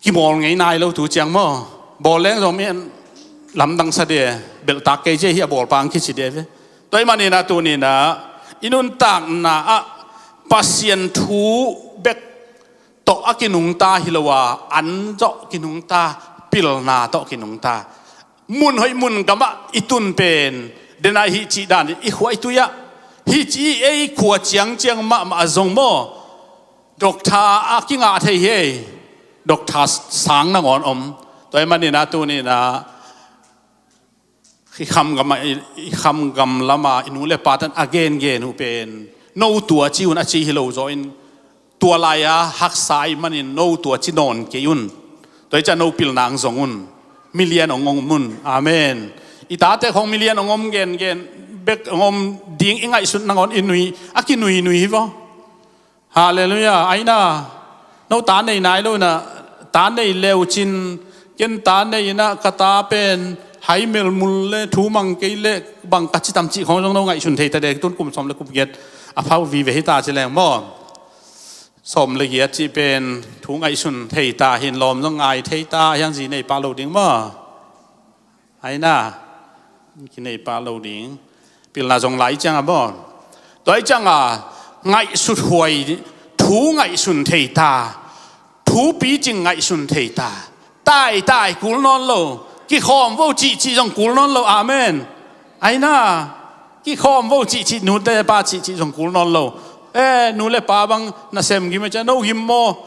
kimawl ngei nai lo tu ciang maw? Bawl leng zong mi lamdang sa dia, belhtak kei cia hi a bawlpa ang kici dia ve. Tua ahih manin ah tuni-in ah i nuntakna ah Pasian thu bek tawh a kinungta hi lo a, an tawh kinungta, pilna tawh kinungta. Mun hoih mun gamah i tun pen, denai hih cih dan i khua i tui ah, hih cih ei khua ciangciang mahmah a zong maw, doctor a kingah thei hi. Doctor sang nangawn om. Tua ahih manin ah tuni-in ah i kham gam ah, i, i kham gam lamah i nu le pa tan a gengen uh pen no tua ci un a ci hi lo zaw in, tua lai-a haksa ahih manin no tua ci nawn kei un. Tua hi ciah no pilna ang zong un. Milian hong om un. Amen. I tate khawng milian hong om gengen bek hong om ding i ngaihsut nangawn i nui, a kinuinui hi vaw. Halleluiah. Aina, no ta nei nai lo inah, ta nei leu cin, ken ta nei inah ka ta pen hai melmul le thu mang kei le bang ka ci tam cih khawng zong no ngaihsun thei ta dek tun kum sawm le kum giat a phau vive hi ta ci leng maw? Sawm le giat cih pen thu ngaihsun thei ta hin lawm zong ngai thei ta hiang zi nei pah lo ding maw? Aina, kinei pah lo ding. Pilna zong lai cianga bawn. Tua hi cianga ngaihsut huai, thu ngaihsun thei ta. Thu picing ngaihsun thei ta. Tai tai kul nawn lo. Kikhawm vo cihcih zong kul nawn lo. Amen. Aina, kikhawm vo cihcih, nute pa cihcih zong kul nawn lo. E, nu le pa bang nasem gim a cia no gim maw?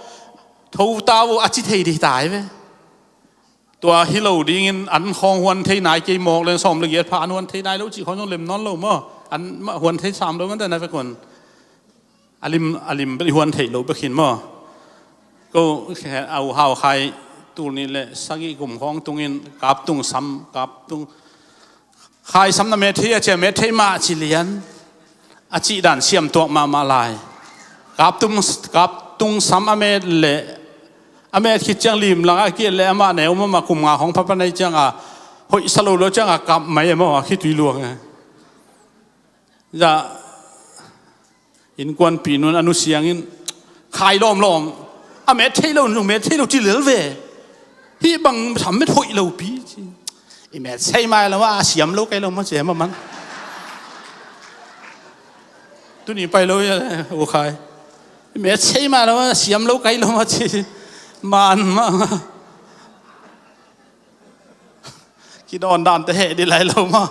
Tho ta vo a ci thei dih tai ve. Tua hi lo dingin an khawng huan thei nai kei mawk leng sawm le giat pha an huan thei nai lo cih khawng zong lem nawn lo maw? An mah huan thei sam lo man ta na vek hun. A lim, a lim bel i huan theih lo bek hin maw? Ko khe au hau khai tul nih le sagih kum khawng tungin kap tung sam, kap tung Khai sam na met thei a cia met thei mah ci lian. A cih dan siam tuak mahmah lai. Kap tung, kap tung sam a met le a met khit ciang lim lang a kiat le amah neu mahmah kum nga hong phapan ahi cianga hoih sa lo lo cianga kap mai a maw a khitui luang a. Zah Innkuanpih nun a nusiangin khai lawmlawm. A met thei lo, nu met thei lo ci lel ve. Hih bang sam met hoih lo pi ci. I met sei mai lo a siam lo kai lo ma ci hema man. Tuni pai lo ya u khai. I met sei mai lo a siam lo kai lo ma ci. Man ma. Kidawn dan te heh dih lai lo ma.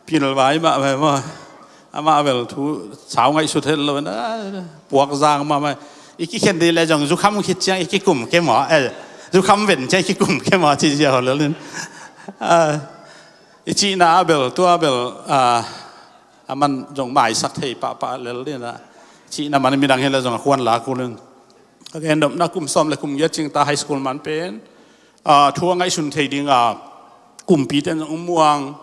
Pilvai mah mai maw. Amah bel thu sau ngaihsut het lo na. Puak zang mah mai. I kikhen dih le zong zukham khit ciang i kikum ke maw. Eh, zukham ven ciang i kikum ke maw ci zia ho lel in. Ah, i cihna a bel, tua bel, ah, a man zong maisak thei pahpah lel dih na. Cihna man midang hi le zong a khuan la kul in. A gen dopna kum sawm le kum giat cing ta high school man pen. Ah, thu a ngaihsun thei ding a, kumpi ten zong muang,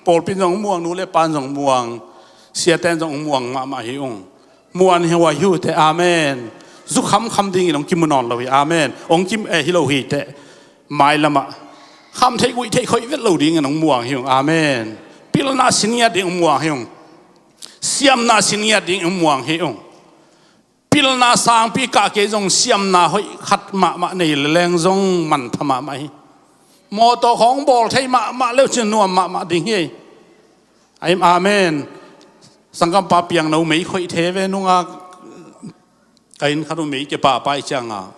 pawlpi zong muang, nu le pan zong muang, sia ten zong muang mahmah hi ung. Muan hi huai hi uh te, amen. Zu khamkham dingin hong kimu nawn lo hi, amen. Hong kim, eh, hi lo hi te. Mailamah. Kham theih guih theih khoih vet lo dingin hong muang hi ung, amen. Pilna sin ngiat ding hong muang hi ung. Siamna sin ngiat ding i muang hi ung. Pilna sangpi kah kei zong siamna hoih khat mahmah nei le leng zong manpha mahmah hi. Mawtaw khawng bawl thei mahmah leu cin nuam mahmah ding hi. Amen. Sangkampa piangno mei khoih thei ve nungak. Ka inn khat uh mei ke pahpah i cianga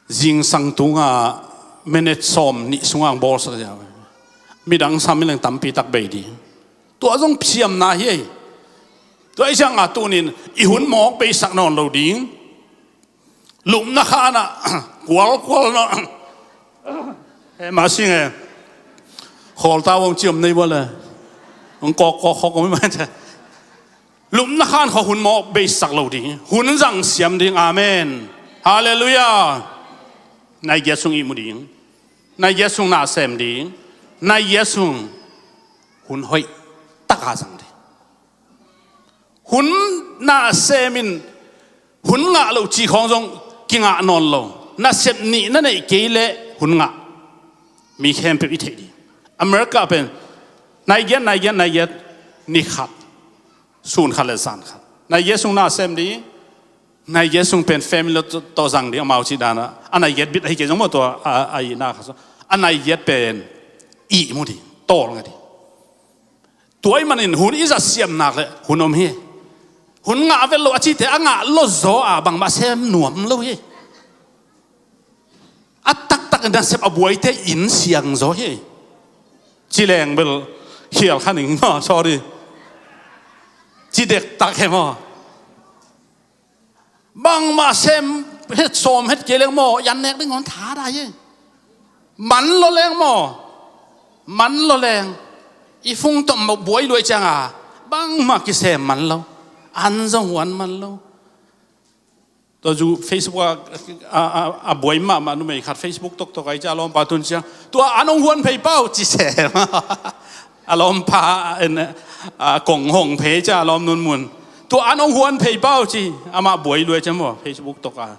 zingsang tunga minute sawm nih sunga ang bawlsak zia. Midang sam i leng tampi tak bei ding. Tua zong siamna hi ei. Tua i cianga tunin i hun mawk beisak nawn lo ding. Lupna khanah kualkual na. He mah sing e. Khawlta wong ciom nei bua le. Hong kawkkawk khawk om i mai te. Lupna khan khaw hun mawk beisak lo ding. Hun zang siam ding. Amen. Halleluiah. Nai giat sung ihmu ding. Nai giat sung na sem ding. Nai giat sung hun hoih taka zang ding. Hun na semin hun ngah lo ci khawng zong kingah nawn lo. Nasep nih na neih kei leh hun ngah. Mi khempeuh i theih ding. America pen nai giat, nai giat, nai giat, ni khat, sun khat le zan khat. Nai giat sung na sem ding. Nai giat sung pen family tawh zang ding amau cih dana. A nai giat bit ahi kei zong maw tua a ihna kha so. A nai giat pen ihmu ding, tawlnga ding. Tua ahih manin hun i zat siam nak le hun om hi. Hun ngah vet lo a cite a ngah lo zaw a bangmah sem nuam lo hi. A taktak nasep a buaite inn siang zaw hi. Ci leng bel khial kha ning maw, sorry. Ci dektak hi maw. Bangmah sem het sawm het kei leng maw, yan nek ding hon tha dai hi. Man lo leng maw. Man lo leng. I fung tawh maw buai luai cianga bangmah kisem man lo. An zong huan man lo. Tua zu Facebook a, a, a, a buai mahmah numei khat Facebook toktok ai cia lawmpa tun ciang tua an hong huan phei pau ci sem. A lawmpa en, a kong hong phei cia lawm nun mun. Tua an hong huan phei pau ci amah buai luai cia maw Facebook tok a.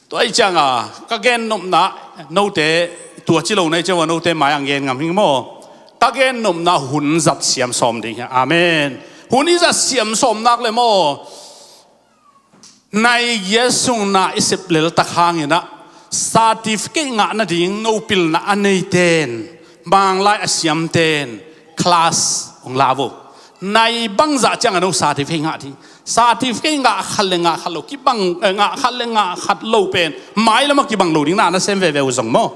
Tua i cianga ka gen nopna note tua ci lo na i cia maw note mai ang gen ngam hing maw. Ka gen nopna hun zat siam sawm ding hi. Amen. Hun i zat siam sawm nak le maw. Nai giat sung na i sep lel tak hanginah certificate ngah nading no pilna a neiten manglai a siamten class hong la vo. Nai bangzah ciangah no certificate ngah ding. Certificate ngah khat le ngah khat lo kibang, eh, ngah khat le ngah khat lo pen mailamah kibang lo ding na na sem veve uh zong maw.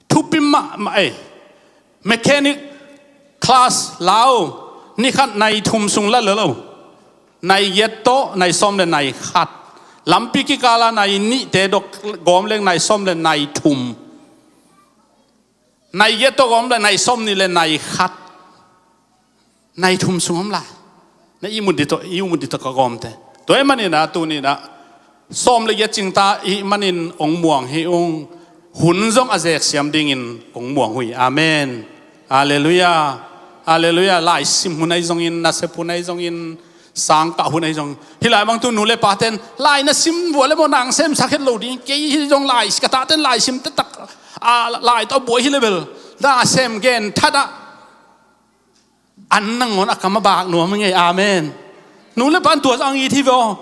Thupi mahmah ei. Mechanic class lau ni khat nai thum sung la lo. Nai giat tawh nai sawm le nai khat. Lampi kikala nai nihte dok gawm leng nai sawm le nai thum. Nai giat tawh gawm le nai sawm nih le nai khat. Nai thum sung om lai. Na i mut dih tawh, i mut dih tawh ka gawmte. Tua i maninah tuninah sawm le giat cingta i manin ong muang hi ung. Hun zong a zek siam dingin ong muang hui. Amen. Halleluiah. Halleluiah. Laisim hun ahi zongin, nasep hun ahi zongin, sangkah hun ahi zong. Hih lai bang tu nu le paten lai na sim vua le maw nang semsak het lo ding. Kei hi zong lai ka tahten laisim taktak a lai tawh buai hi le bel na sem gen thatah. An nangawn a kam a bak nuam ngei. Amen. Nu le pan tua zang it hi ve aw.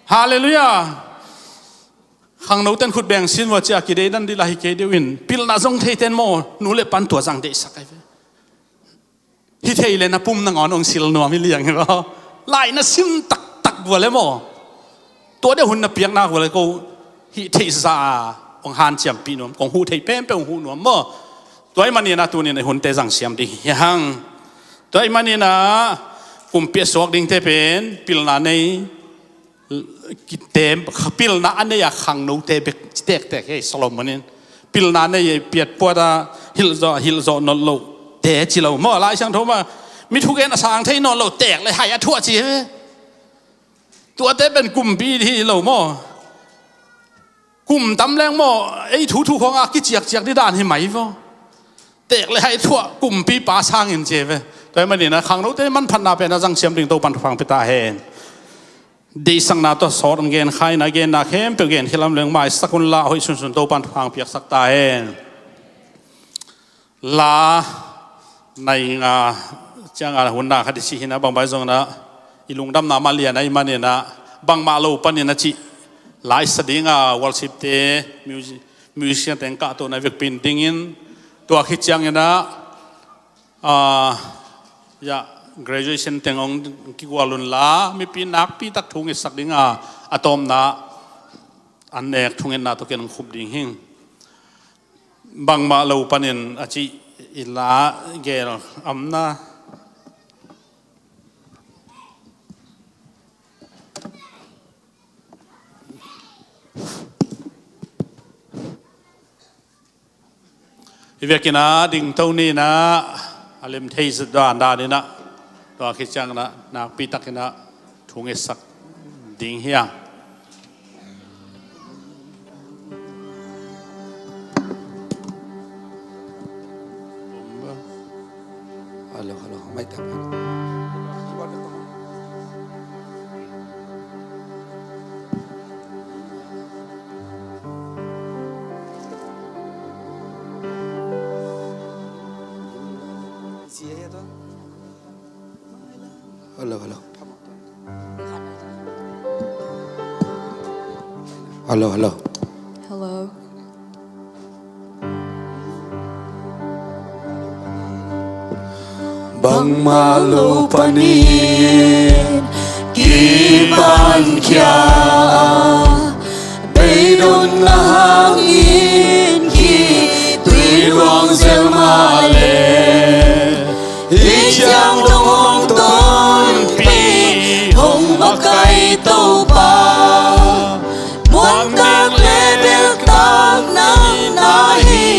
Halleluiah. Khangnoten khut beng sin vua cia kidei dan dih la hi kei deuh in pilna zong theiten maw nu le pan tua zang deihsak ai ve. Hi thei le na pum nangawn ong sil nuam hi liang hi ve aw. Lai na sim taktak vua le maw. Tua deuh hun na piaknak vua le ko hih theihsa a ong hanciampih nuam kong huh thei pempeuh ong huh nuam maw. Tua i maninah tunin a hunte zang siam ding hi hang. Tua i maninah kumpi a suak dingte pen pilna nei kite pilna a nei a khangnote bek ci tektek hi. Solomon in pilna nei piatpuata hilhzawh hilhzawh nolh loh te ci lo maw. Lai Siangtho mah mi thugen a sang thei nawn lo tek le hai a thuah ci hi. Tuate pen kumpi hi lo maw. Kum tam leng maw ei thuthu khawngah kiciakciak dih dan hi mai vaw. Tek le hai thuah kumpipa sangin ci ve. Tua hi maninah khangnote manphatna pen a zang siam ding Topan thupha pia ta hen. Deihsakna tawh sawt ang gen khaina genna khempeuh gen khilam leng maisak unla hoih sunsun Topan thupha piaksak ta hen. La nai nga Ciangah hun na khat i cih hi-in ah, bangmah zong in ah i lungdamna mah lian ahih manin ah, bangmah lo panin a cih la i sa ding a, worship te, music, musician teng kahto na vekpi in dingin, tua khit ciangin ah, ah, ya, graduation teng hong kigual un la, mipi nakpi tak thu ngetsak ding a, a tawpna an nek thungetna tawh ken hong khup ding hi. Bangmah lo panin a cih i la gel om na. Hi vekin ah dingto ni in ah, a lem thei zat dan dan in ah, tua khit ciangin ah nakpi takin ah thu ngetsak ding hi hang. Hello, hello. Mai tak. Hello, hello. Hello, hello. Hello. Bangmah lo panin kipan khia, beidonna hangin khitui luang zel mah leh, hih ciang dong hong tonpih, hong makaih Topa, muantak le beltak nang na hi.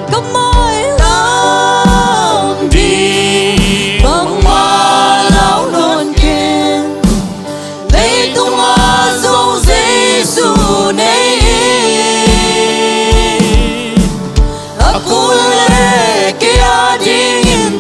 Ka mailam ding bangmah lau nawn kei, leitungah zong Jesu nei hi. A kul le kei a dingin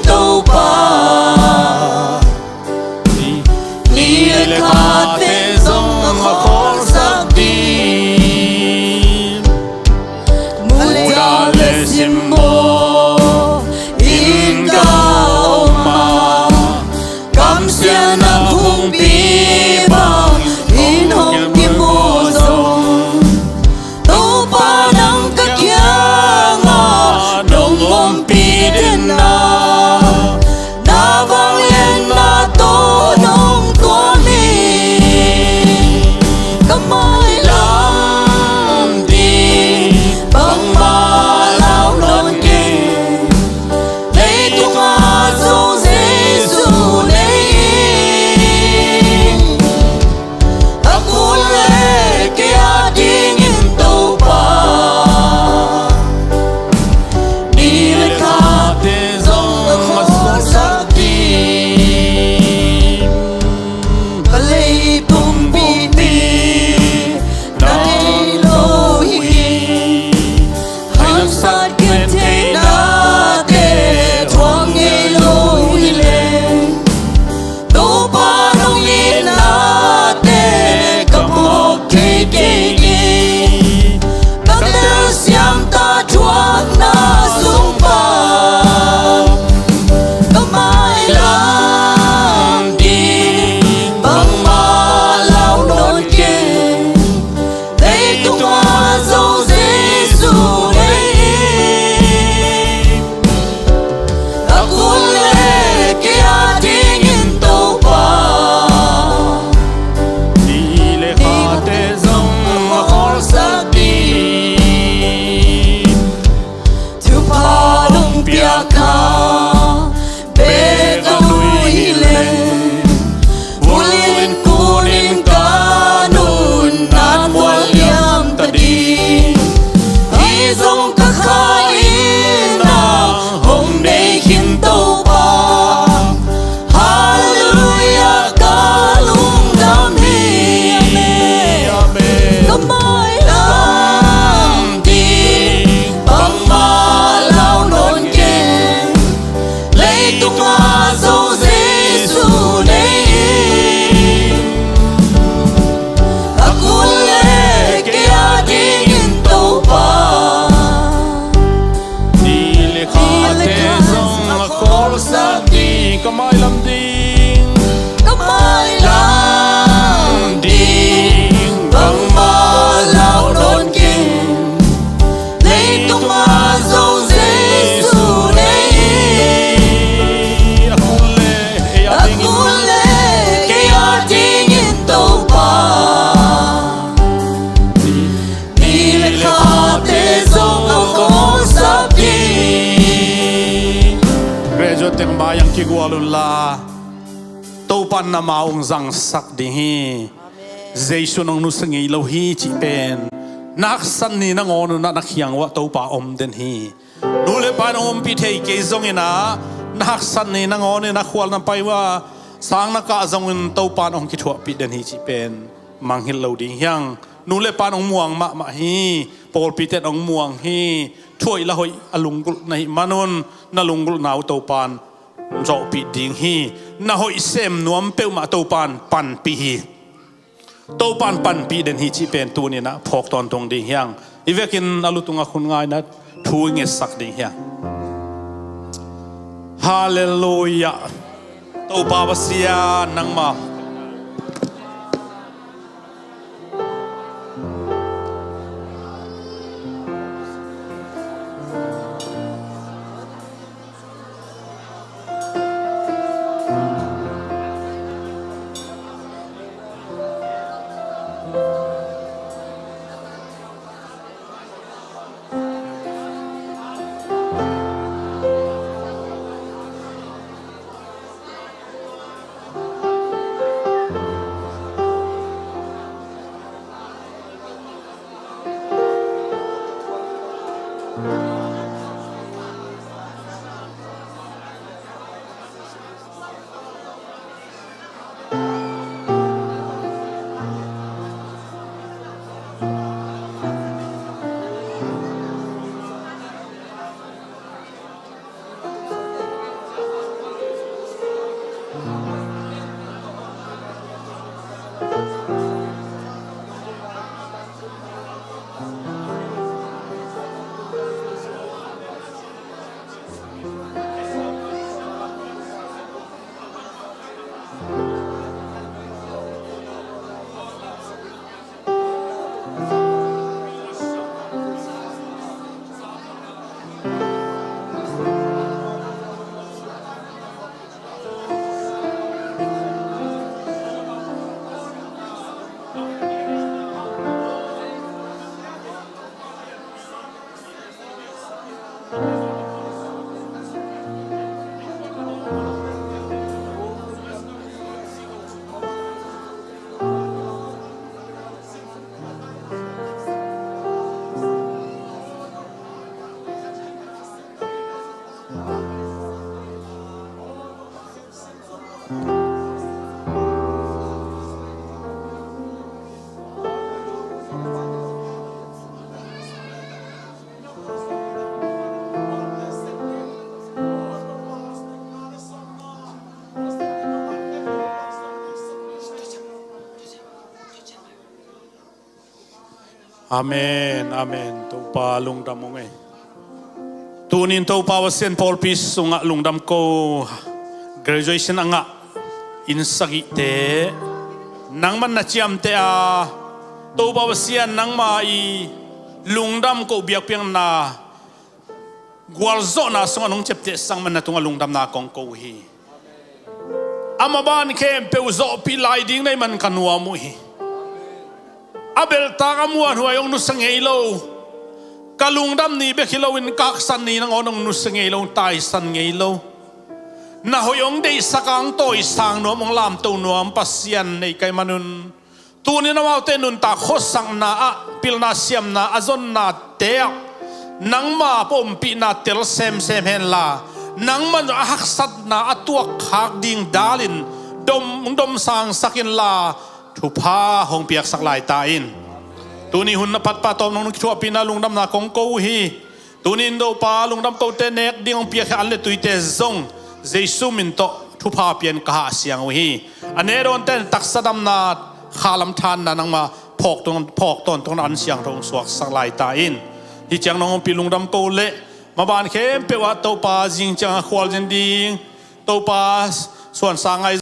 Teng mai ang kigual unla, Topa in na mau hong zangsak ding hi. Jesu in hong nusia ngei lo hi cih pen na haksat ni nangawn un ah na kiang uah Topa om den hi. Nu le pa in hong ompih thei kei zongin ah, na haksat ni nangawn in a khual na pai uh a, sang na kah zongin Topa in hong kithuahpih den hi cih pen mangngilh lo ding hi hang. Nu le pa in hong muang mahmah hi. Pawlpite in hong muang hi. Thu hoih la hoih a lunggulh na hih manun na lunggulhna uh Topa in zawhpih ding hi. Na hoih sem nuam peuhmah Topa in panpih hi. Topa in panpih den hi cih pen tuni-in ah phawk tawntung ding hi hang. Hih vekin a lu tungah hun ngaina thu i ngetsak ding hi hang. Halleluiah. Topa Pasian nangmah. Amen, amen. Topa lungdam ung ei. Tunin Topa Pasian pawlpi sungah lungdam ko, graduation a ngah inn sagihte nangman na ciamteh a, Topa Pasian nangma i lungdam ko biakpiakna gualzawhna sungah nong ciapteh sang man na tungah lungdamna kong ko uh hi. Amah ban khempeuh zawhpih lai ding na hih man ka nuam uh hi. A belhtak a muanhuai hong nusia ngei lo, ka lungdam ni bek hi loin ka haksat ni nangawn hong nusia ngei lo, hong taisan ngei lo. Na hoih hong deihsak a, hong tawisang nuam, hong lamto nuam Pasian nei ka hih manun, tunin amaute nuntak khuasakna ah, pilna siamna a zonnate ah nangma pawlpihna tel semsem henla, nangman zong a haksatna a tuakkhak ding dalin dom, hong domsangsak inla, thupha hong piaksak lai ta in. Tuni hun a patpah tawm nong kithuahpihna lungdamna kong ko uh hi. Tunin Topa lungdam kote nek ding hong piakhia an le tuite zong Jesu min tawh thupha pian ka hahsiang uh hi. A nehdawnte in taksa damna, khalam thanna nangma phawk tawn, phawk tawntung na an siangtho hong suaksak lai ta in. Hih ciang nong ompih lungdam ko leh maban khempeuh ah Topa zing ciang a khualzin ding, Topa suansa ngai